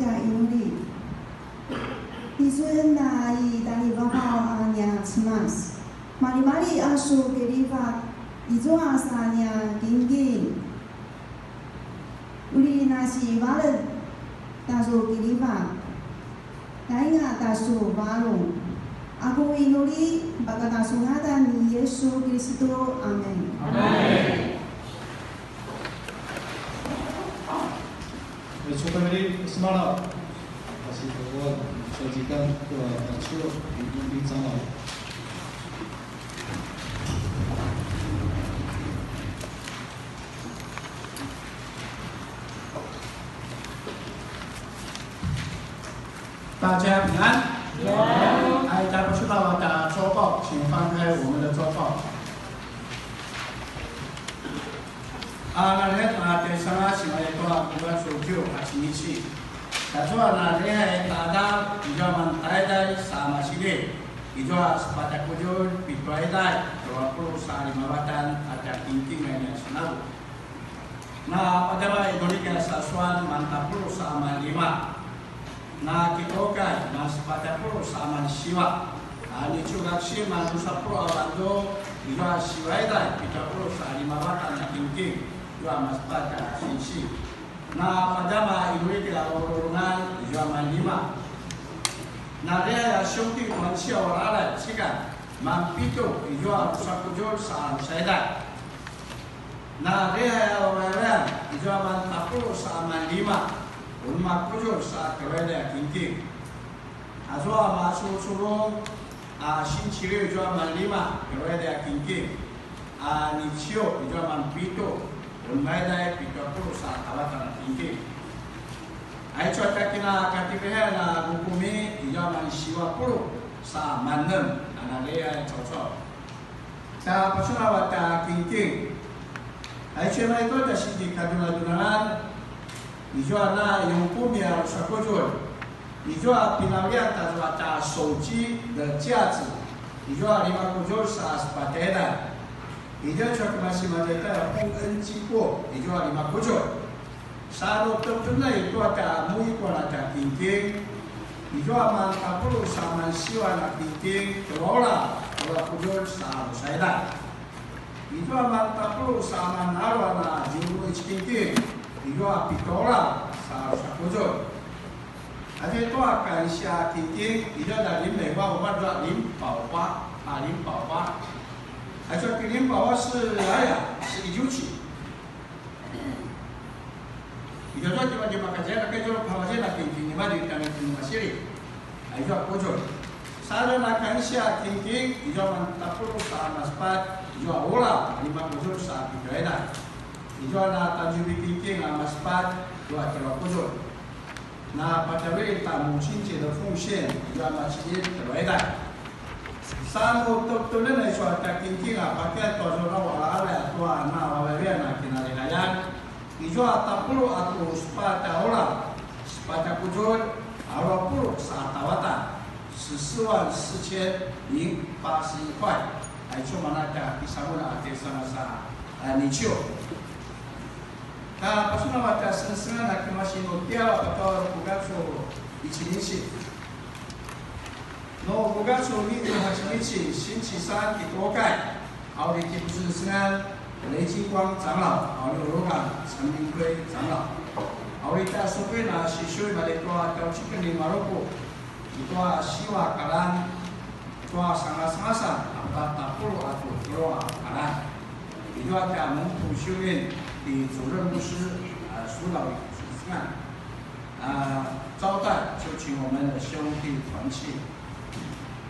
Ka inuli. Izua na i tjarivavaw a nia Cemas. Maljimalji a su kilivak, izua sa nia kinkin. Uri na sivalet ta su kilivak, tainga ta su varung. A ku inuli, pakata su ngadan ni Yesu Kiristu. Amen. Amen. Aicu a kemiri, pasemalaw. Kasi tuwa, sa zikang tuwa, tacu, ibu bintang. 大家平安。平安。Ai, ta pasunaw ta 週报，请翻开我们的周报。 A, na lihat, a, tjaisangas, sinaya tua kubacu tju, a, cinisi. Tatua na lihat, a, ta, izua mantaiday sa masini. Izua sepatj a kuzulj, pitu a iday, dua puluh sa lima vatan, a, tja kinkingan nia senalu. Na padjama inuli ika sasuan mantapuluq sa manlima. Na kitokai mansepatj a puluq sa mansiva. A nicugak si mandrusa puluq a vandu, izua siva iday, pitju a puluq sa lima vatan a kingking, izua mansepatj a sinsi. Na padjama inuli ika ururungan, izua manlima. Na liaya siuti mansiva waralay, sika, manpitju, izua drusa kuzulj sa drusa iday. Na liaya vavayavayan, izua mantapuluq sa manlima, unem a kuzulj sa tjelu a iday a kingking. Azua masusurum, a, sinsi liu izua manlima, tjelu a iday a kingking. A, niciu izua manpitju, unem a iday, pitju a puluq sa tjelu a vatan a kingking. Aicu a tja kinakatipihan a bukumi, izua mansiva puluq sa manem, a na liaya caucau. Tja pasunaw a tja kingking. Aicu a imaza i tua tja sinsi kadjunadjunangan, izua na i bukumi a drusa kuzulj, izua pinauljan tazua tja 手機的架子, izua lima kuzulj sa sepatj a iday. Izua tja kemasi maza i tua 紅恩機構, izua lima kuzulj. Sa nu tepenay tua tja muikuan a tja kingking, izua mantapuluq sa mansiva a kingking, tjelu a ula, tjelu a kuzulj sa drusa iday. Izua mantapuluq sa manalu a na zero eight kingking, izua pitju a ula sa drusa kuzulj. Aicu a tua kansiya kingking, izua tja 林美花, umaq tua 林寶花, a, 林寶花. Aicu a ti 林寶花 是, aya, 是 izuci. Izua tua timadju makazua a kizua pamazua a kingking nimadju i tjanuitjen a masiri. Izua kuzulj. Sa tua na kansiya kingking, izua mantapuluq sa maspatj, izua ula, lima kuzulj sa pitju a iday. Izua na tanzibi kingking a maspatj, izua tjelu a kuzulj. Na patjavililj ta 母親節的奉獻, izua macidilj tjelu a iday. Sa nu tevetevelj aicu a tja kingking a patje tua zua a alaalay a tua na vavayavayan a kinaliljayan. Izua tapuluq katua sepatj a ula, sepatj a kuzulj, alu a puluq sa tjelu a vatan, 十四万四千零八十一块. Aicu mana tja kisamulja a tjaisangas a, a, niciu. Ka pasunaw a tja sengsengan a kemasi nu tjelu a katua uri pugacun i cinisi. Nu pugacun ni tu hacinisi, sinci sa kitukai, a uri kipusengsengan, 雷金光长老, a uri ulugan, 陈明辉长老. A uri tja supuin a sisui mali tua tjaucikel ni Maruku, i tua siva kalan, tua sangasangasan, a tapuluq katua tjelu a kalan. Izua tja 门徒修院的主任牧师, a, 苏老师, a, 招待，就请我们的兄弟团契.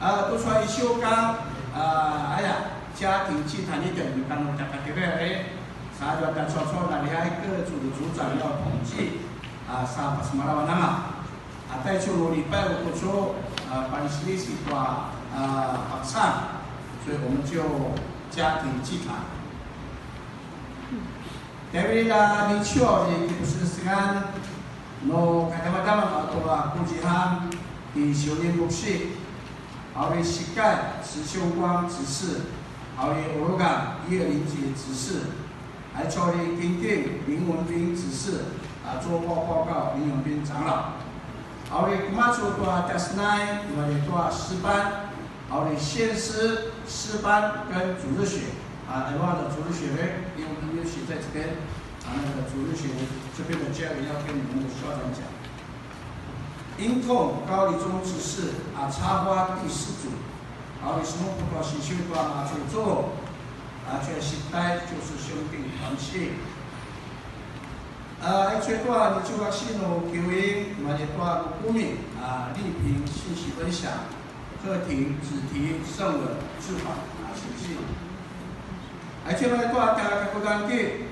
A, tucu a isiukang, a, aya, 家庭祭坛 i tja inikanu tja katirere, sa izua tja cuacuan a lihay 各组的组长要统计, a, sa pasemalaw anga. A, taicu nu 礼拜五 tucu, a, panisilisi tua, a, paksan, 所以我们就家庭祭坛. Tjaivililj a niciu a uri kipusengsengan, nu kadjamadjaman a tua kuzihan ti Siulin Buksi, a uri sikai 慈秀光执事, a uri ulugan 叶林杰执事, aicu a uri kingking 林文斌执事, a, 周报报告 林文斌长老. Auri kemacu tua tja senai, tua tua 詩班, auri 先知, 詩班跟主日学. 啊，I want the 主日学呢，因为我们有写在这边，啊，那个主日学这边的家人要跟你们的校长讲。 音控高一中执事 a 插花第四组, auri semupu tua sisiu tua macucu, a 全时代就是兄弟团契. A, aicu tua niciuaksi nu kiwing, mani tua nu kumi, a, 丽萍信息分享, 课题、子题、圣文、至宝, a, 信息. Aicu mani tua tja kakudanki,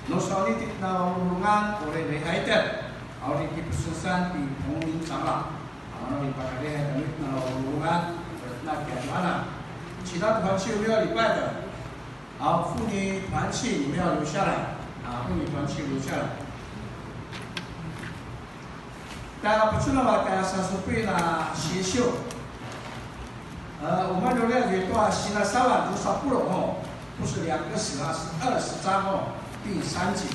nu sauni ti na ulungan, uri rehaiten, auri kipususan ti 彭明长老. Amanu i pakalihai kami na ulungan, na kiaduana. 其他团契没有礼拜的, 啊，妇女团契你们要留下来, 啊，妇女团契留下来. 大家不知道吗？大家上次背了邪修。呃，我们留了一段新的三万多少不容哦，不是两个十啊，是二十章哦，第三节。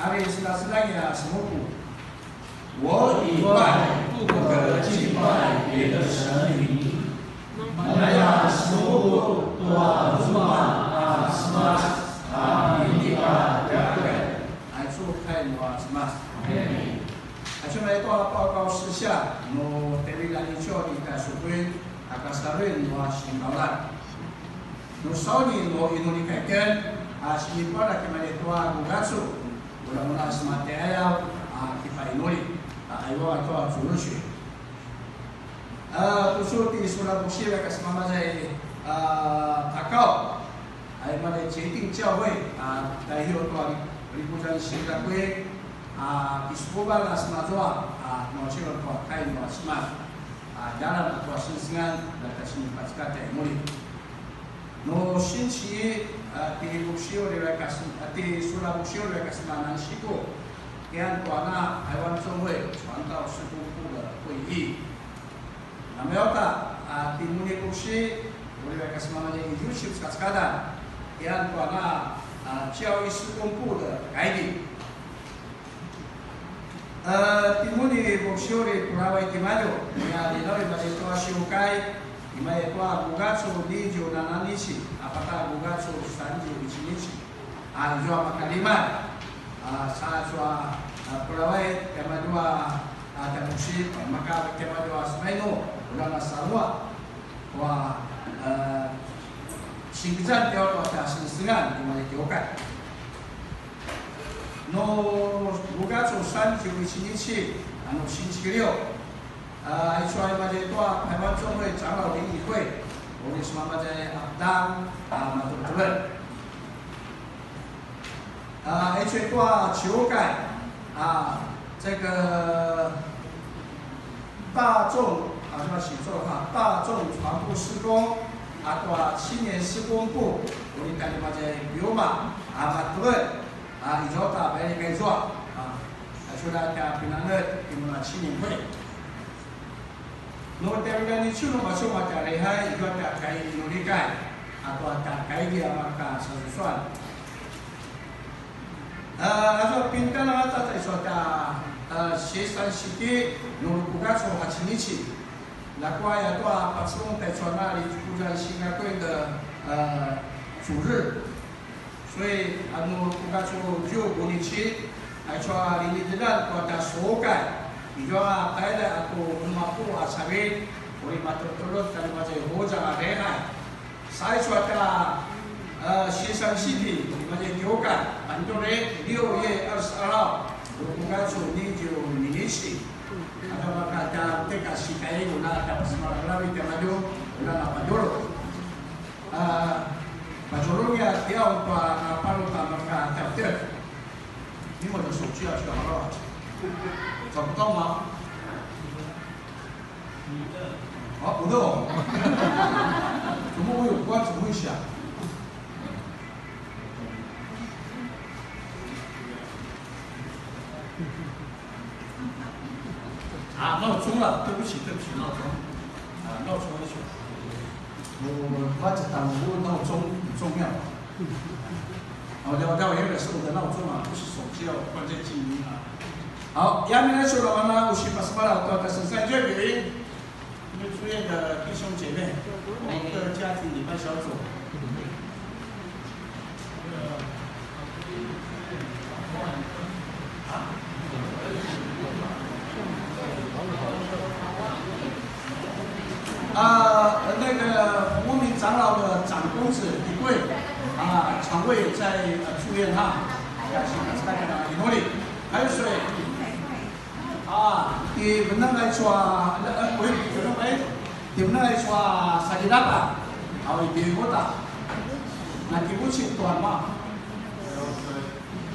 Hari sila sila ya semupu. 我以外不可敬拜别的神明。Maya semupu tua zuma a semas a minika tiaken. Aicu kai nua semas. Aicu mai tua 报告事项, nu tevilani curi ka sukuin, a kasarin nua sinaulan. Nu sauni nu inuli kaiken, a sinipara kimani tua gugacu, ula muna semati ayaw, a kipainuli, a aiwa tua 主日学. A, tucu ti sura buksi ka semamazay, a, takau, a imani 决定教会, a, 代表 tua lipuzan sinakui, a, kisukuban a semazua, a, nuacil tua kai nua semas, a, dalam a tua sengsengan, na kasinipacekatay muri. Nu sinsi, a, ti buksi uri vakas, a, ti sura buksi uri vakas manan siku. Kian tuana, Taiwan 中会传道事工部的会议. Namaya uta, a, ti muni buksi uri vakas manan i Yusuf Kaskada. Kian tuana, a, 教育事工部的改革. A, timuni buksiuri puraway timadju, nia linaw i mali tua siukai, i mali tua gugacu nitju nananici, a pata gugacu sanju icinici. A, izua makalima, a, sa cua, a, puraway timadju a, a, tabusi, maka timadju a semainu, ulang a sarua. Wa, e, sinizan tiaw tua tja sengsengan tua i kiukai. Nu gugacu sanju icinici, anu sinzikiliw, a, aicu a i mali tua Taiwan 中会长老联谊会, uri semamazay a dang, a, matutulen. A, aicu i tua ciukai, a, 这个大众, a, 什么写作哈, 大众传播事工, a, tua 青年事工部, uri tali mazay biuma, a, matuen, a, izua ta beri kaizua, a, aicu la tja pinanget, timuna 青年会. Nu tjavilani cunu masuma tja lihai, izua tja kai inulikai, a tua tja kaigi a marka sasusuan. A, azua pintan angata ta izua tja, a, sisan siki, nu gugacu hacinici. Ljakua ya tua pacun ta izua na likudan singakuin de, a, 主日. 所以, anu, gugacu 十五日, aicu a linidelan tua tja sukai, izua a taiday a tu lima puluh a cavilj, uri matuturut tja limazay huzang a lihai. Sa aicu a tja, e, sisan siti, limazay kiukai, pandure, 六月二十二号, gugacu nitju minisi. Ata maka tja teka sikai, ula tja pasemalavi tja madu, ula na padulu. A, pacurungi a tiaw tua, a, paru ta maka tjaptjep. 你们的手机要去哪了？找不到吗？啊，我的哦。怎么我有关？怎么会响？ 啊，闹钟了，对不起，对不起，闹钟。啊，闹钟很响。我，我，他只打我闹钟很重要。哦，对，对，我原本是我的闹钟啊，不是手机啊，我关在静音啊。好，下面呢，是我们呢，我是巴斯巴拉，我的神圣教育，因为住院的弟兄姐妹，我们的家庭礼拜小组。啊，那个服务名长老的长公子一位，啊，肠胃在，呃，住院哈，要请大家努力，还有水。啊，ti venang aicu a, eh, ui, ti venang aicu a sakidapa, a ui ti uta, na kivucin tua ma,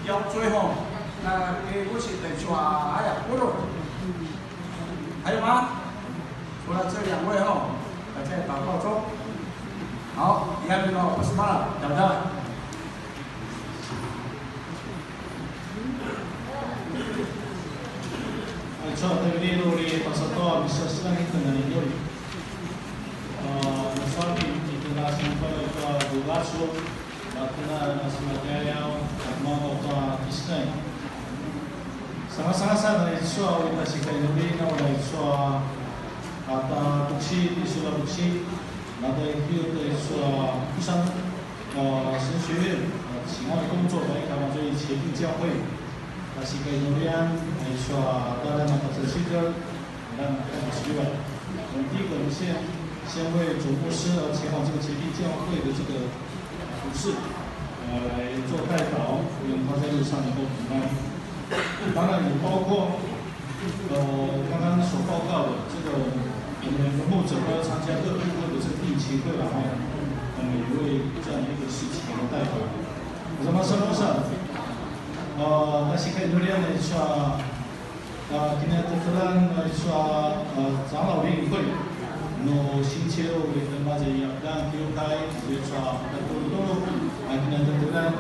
腰椎吼，那 kivucin aicu a, aya, uru. 还有吗？除了这两位吼，还在祷告中。好，你还没有，不是吗？等等。Aicu a tevelilu uri pasa tua misaseljang itjen a inuli. A, na sami itjen a sinipalay tua bugacu. Matena na semadjayaw, a mako ta Israel. Sangasangasan aicu a uri ta sikainuli, na uri aicu a ta tuksi, ti sula tuksi, na ta ikiu ta aicu a kusan, a, 神学院, a, 其他的工作来看嘛，所以协定教会，ta sikainulian, aicu a ta na ta 我们第一个，我们先，先为总牧师，呃，前往这个前进教会的这个服事，呃，来做代祷，愿他在路上能够平安。当然也包括，呃，刚刚所报告的这个，我们的牧者要参加各部会的这个定期会了哈，我们也为这样的一个事情来代祷。Sama-sama, uh, na sikainulian aicu a, a, kinatetelan aicu a, a, 长老联谊会, nu sinceru uri temaza i Adan kiukai, aicu a, katulutulu, a, kinatetelan,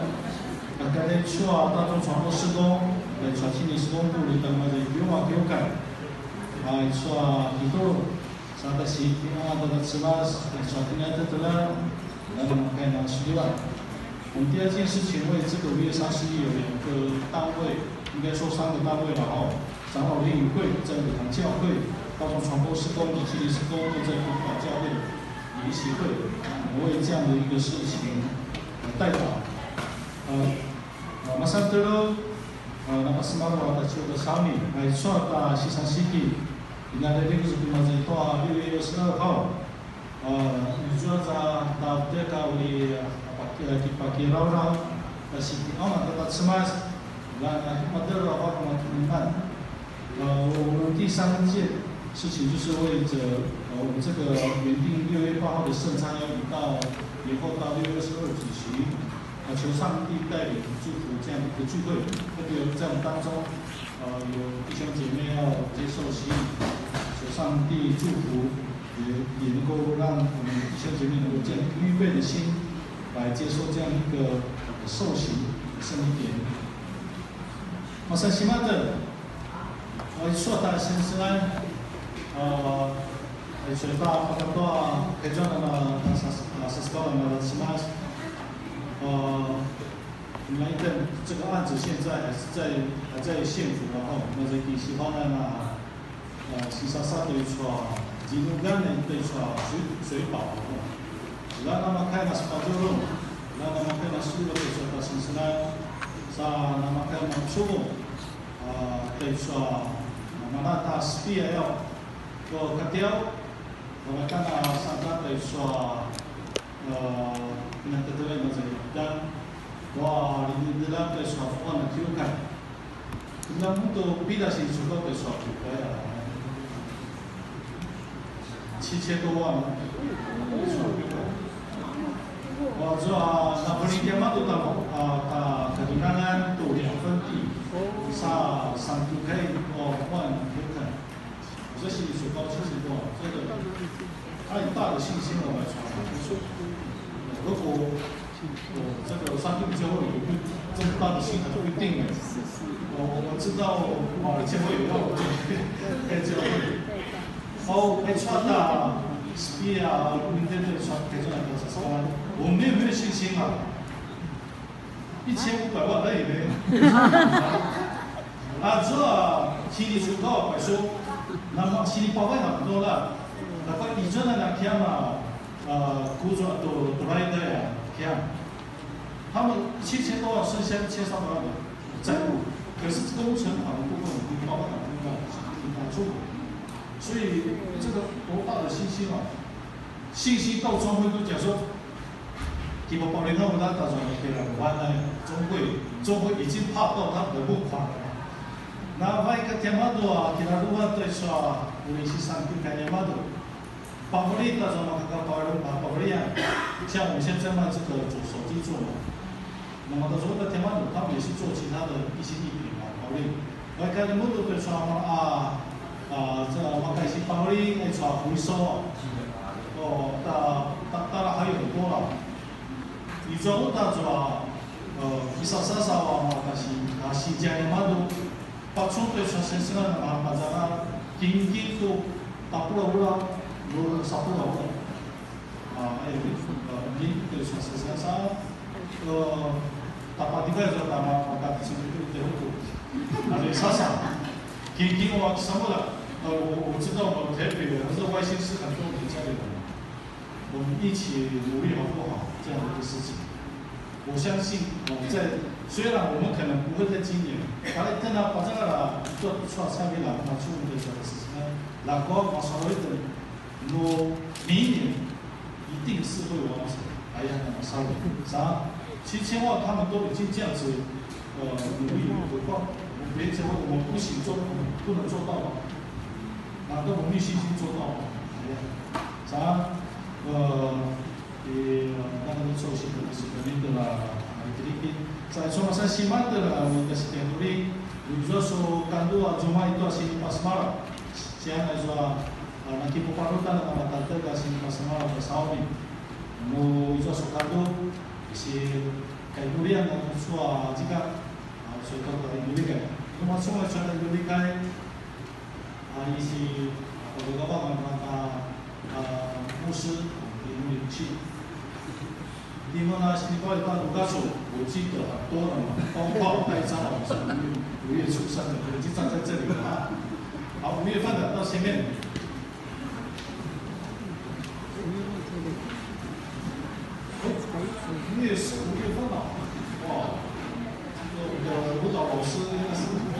a, kada aicu a, 大众传播事工, aicu a, 青年事工部 uri temaza i Yuma kiukai, aicu a, kitulu, sa ta sitjen a, ta Cemas, aicu a, kinatetelan, na namakai na sulivat. 我们第二件事情，为这个五月三十一有两个单位，应该说三个单位了哈。长老联谊会在五堂教会，大众传播事工以及事工都在五堂教会的联席会，我们为这样的一个事情来代祷。呃，呃，masan tulu, uh, na pasemalaw a ta ciuta sami, aicu a ta sisansiki, ina leleng su pimaza i tua 六月二十二号, a, izua za ta teka uri, a, paki-, a, kipakirauraw, ta siki ama ta ta Cemas, la na kipadera wa kuma kinan. 呃，我，我们第三件事情就是为着，呃，我们这个原定六月八号的圣餐要移到延后到六月二十二举行，啊，求上帝带领祝福这样的一个聚会，特别在我们当中，呃，有弟兄姐妹要接受洗礼，求上帝祝福，也，也能够让我们弟兄姐妹能够这样预备的心来接受这样一个，呃，受洗的圣礼典。Masan simadel, a, aicu a ta sengsengan, a, aicu a ta pakatua, kaizuan a, a, sas-, a, sasekauljan a Cemas, a, United 这个案子现在还是在，还在县府，然后那在第七方案啊， a, sisasa ta aicu a, zinugan ta aicu a, 水，水保, la namakai na sepazurung, la namakai na sulu ta aicu a ta sengsengan, sa namakai na cungu, a, ta aicu a, mana ta sepi a yau, ko katiau, namakai na sangka ta aicu a, a, na tetelai na zai dan, wa rinidela ta aicu a fuan na kiukai. Ina mutu pida si cuka pe suatu kaya. 七千多万. Wa zua na penikian matu ta, a, ta kadinangan tu 两分地, sa sangka kai o wan bukan. 这是一所高兴行动，这个太大的信心了，我们传福音。如果我这个上帝教会有一个这么大的信仰，不一定哎。我，我知道啊，教会有要我可以教会。哦，没错的，S P 啊，明天就传，可以传来多少？我们有没有信心啊？一千五百万而已呢。Azua sini suka pasu, nama sini pawai na dola. Dapat izana na kiama, uh, kuzo atau turaida ya kiam. 他们七千多万剩下一千三百万的债务，可是工程款的部分你包含那个你拿出来，所以这个多大的信心啊！信心到中会都讲说， Kipapaulina uta ta zua kira wana 中会, 中会已经怕到他们的募款了。那外个天马多啊，kira dua 对说，我们是上帝看天马多。Pauli ta zua makaka pauli, pauli 啊，像我们现在卖这个做手机座嘛，那么他说的天马多，他们也是做其他的一些艺品嘛，pauli。 Vaik a lemulju tua icu a, a, a, ca-, maka isi pauli, aicu a huiso. O, ta, ta, tara 还有很多啦。Izua uta zua, e, kisasasaw a maka si, a, sinzia nimadju. Pacun tua icu a sengsengan a mapazangal, kingking tu tapuluq a ula, lu-, sapuluq a ula. A, e, a, ni, tua icu a sengsengan sa, e, tapatjez a tama, maka tjecin tu tehuku. A, ni sasa. Kingking wa kisamulja. A, 我，我知道我们台北人还是外县市很多我们家里人，我们一起努力好不好？这样的一个事情，我相信，呃，在，虽然我们可能不会在今年，但是等到把这个了，做出来产品了，那出问题的事情呢，然后马上会等 no 明年一定是会完成。哎呀，那么稍微啥，七千万他们都已经这样子，呃，努力了，何况我们别人，我们不行做，我们不能做到吗？难道我们信心做到吗？哎呀，啥，呃， E, na ka tucu a sika, sika nitela, a, Filipin. Sa icu a masa simatela, a, nika sika Huri, izua su kandu a zuma itu a sinipasemalaw. Sian a izua, a, nakipuparutan a matatega sinipasemalaw ta sauni. Nu izua su kandu, isi kai Huri a na tucu a zika, a, su kandu a Huri kai. Nu masu a su Huri kai, a, isi, a, pagkakabang a mata, a, 牧师，我们领去。你们那些外大陆那种，我记得很多的嘛，包括带张老师，五月，五月初三的，我已经站在这里了啊。好，五月份的到前面。 五月十五月份了，哇，这个舞蹈老师应该是，你看，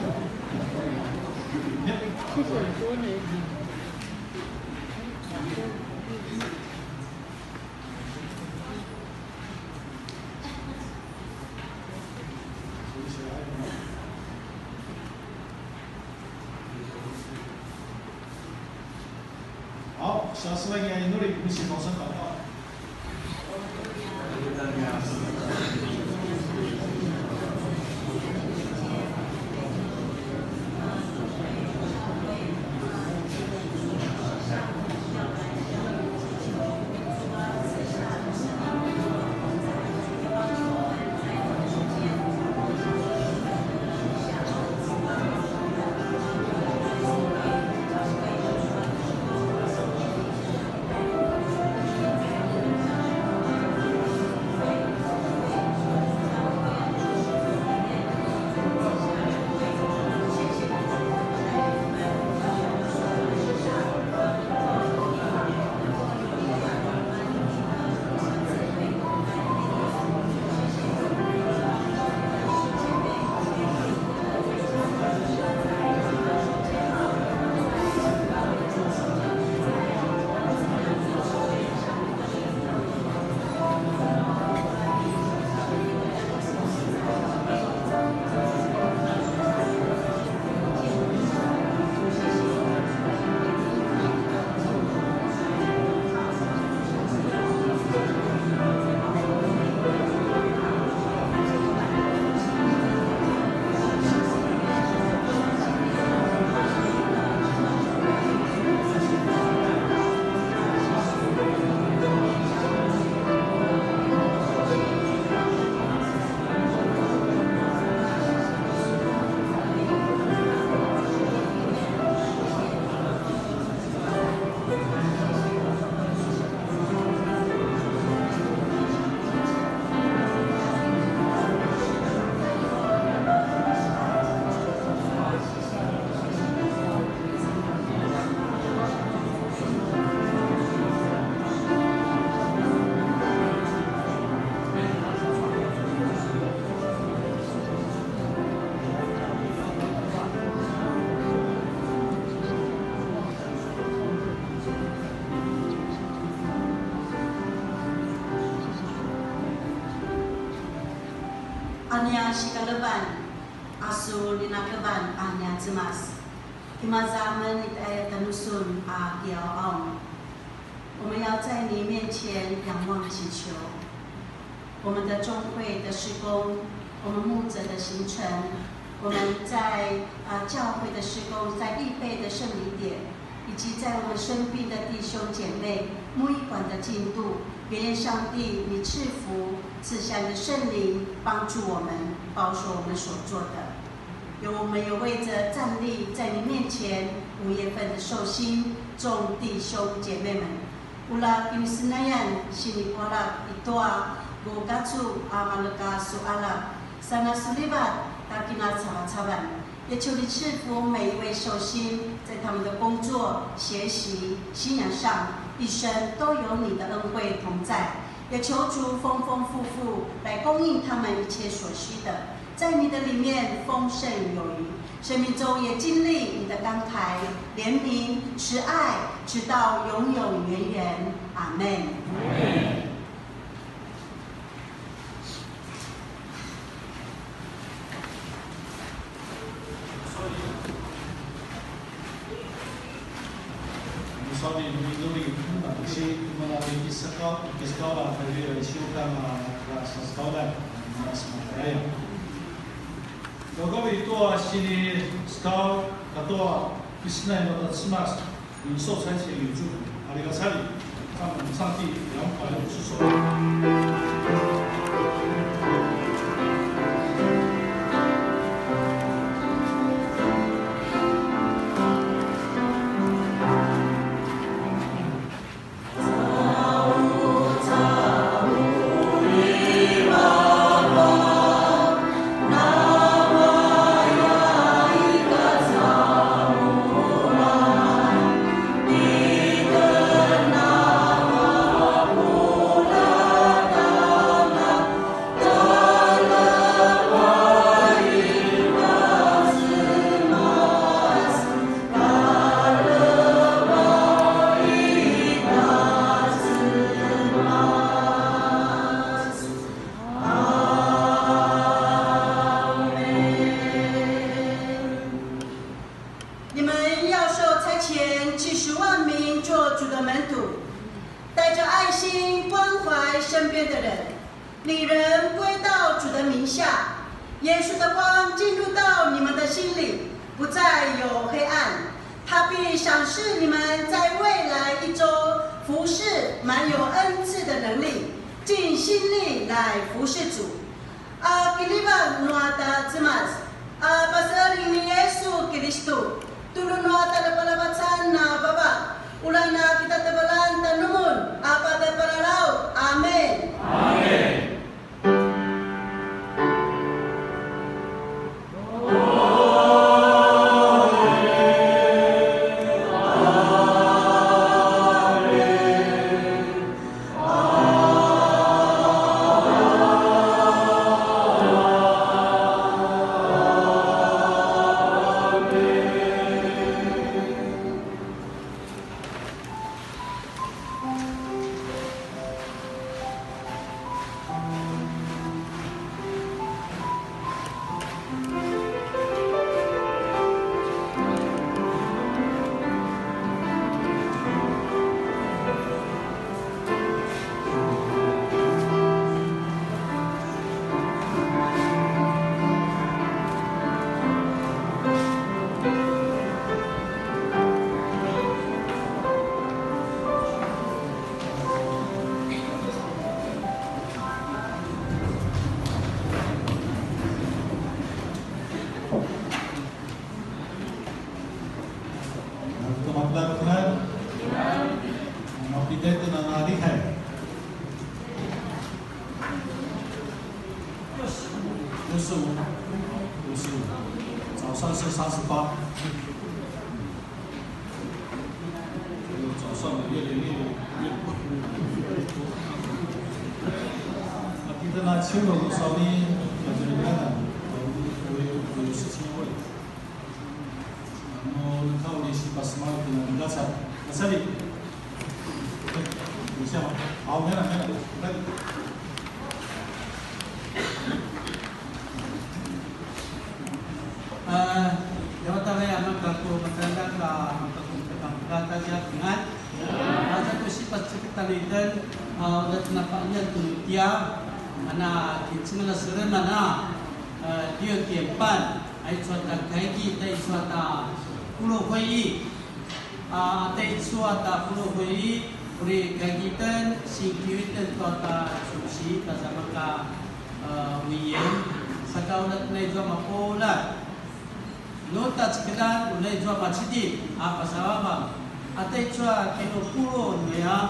好，下次来给你努力，我们一起同声祷告。A nia sikalevan, a su linakevan a nia Cemas. Imaza amen i tjaitan nusun a kiqaung. 我们要在你面前仰望祈求，我们的众会的事工，我们牧者的行程，我们在，呃，教会的事工，在预备的圣礼点，以及在我们生病的弟兄姐妹、牧医馆的进度，也愿上帝你赐福，赐下你的圣灵帮助我们，保守我们所做的。 有，我们也为着站立在你面前五月份的寿星众弟兄姐妹们，ula kinisenayan sinipualjak i tua ku kacu a maleka su aljak, sana sulivat ta kinacavacavan. 也求你赐福每一位寿星，在他们的工作、学习、信仰上，一生都有你的恩惠同在。 也求主丰丰富富来供应他们一切所需的，在你的里面丰盛有余，生命中也经历你的慷慨、怜悯、慈爱，直到永永远远。阿们。 Saudi nuri nuri, si mana di kisaka, kisaka la, kaya siukan la, la sasaulan, mana sasaulan. Kau kau itu sini sekau, kau tu, isna yang tak semas. 领受差遣与祝福。阿里嘎查理，让我们上帝两百五十首。 你们要受差遣，七十万名做主的门徒，带着爱心关怀身边的人，领人归到主的名下。耶稣的光进入到你们的心里，不再有黑暗。他必赏赐你们在未来一周服侍满有恩赐的能力，尽心力来服侍主。 A kilivang nua tja Cemas, a paseling ni Yesu Kilistu, tulu nua tja lapalabacan na vava, ulana kita tevelan tanumun, a patepalalaut. Amen. Amen. Mapitaitan a na lihai. 六十五，六十五，早上是三十八。 早上的月亮越，越，那今天呢，秋龙少年，那就你看看，我，我有，我有事情要问。然后你看我联系把什么给他，你刚才，在这里。等一下吧。好，没了，没了，没了。Ita, a, uda tjen a paqenetj tu tia, a na kicengelas seleman a, a, 六点半, aicu a ta kaiki, ta aicu a ta puluq 会议. A, ta aicu a ta puluq 会议, uri kaiki tjen, singkiu itjen tua ta 主席, ta zama ka, a, 委员, saka uda tjen a izua mapuljat. Nu ta cekeljan, ula izua macidilj a pasavavang. A ta aicu a kinupulu nuya,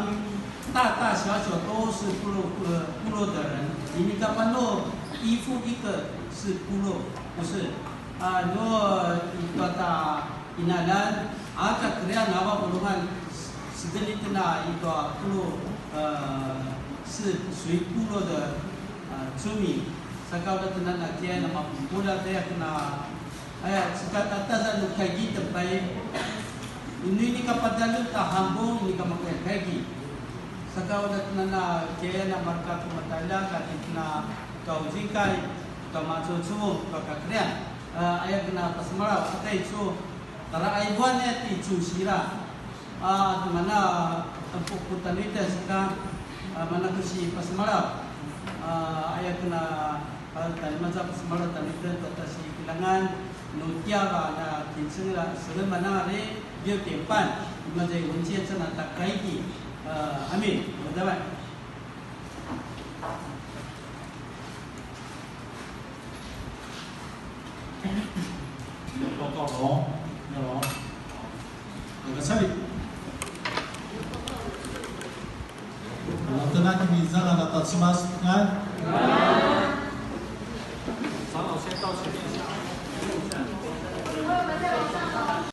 大大小小都是部落，呃，部落的人。Inika manu 一夫一个是部落，不是？啊，nu i tua ta qinaljan, a ka kerian a vavulungan, sedelitena i tua 部落，呃，是属于部落的，呃，村民。Saka uda tjen a na kiya na mapuljat aya kena Aya, sika tataza nu kaigi tempai. Inu inika padalu ta hambung inika makaya kaigi. Saka uda tjen a na kiya na marka ku matala ka tjen a na kauzingkai, ka macucuvung, ka kakerian. A, aya kena pasemalaw, a ta aicu, tara aibuan ya ti cusira. A, temana, tempu ku tanu itjen sika, a, mana ku si pasemalaw. A, aya kena, a, talimaza pasemalaw tanu itjen tua ta sikilangan, nu tiava na kinceng la seleman a ri, 六点半, imaza i 文健 cena ta kaiki. A, amin. Uda bai. 报告喽，有喽。有个这里。Halo, tjen a ki mizan a na ta Cemas, kan?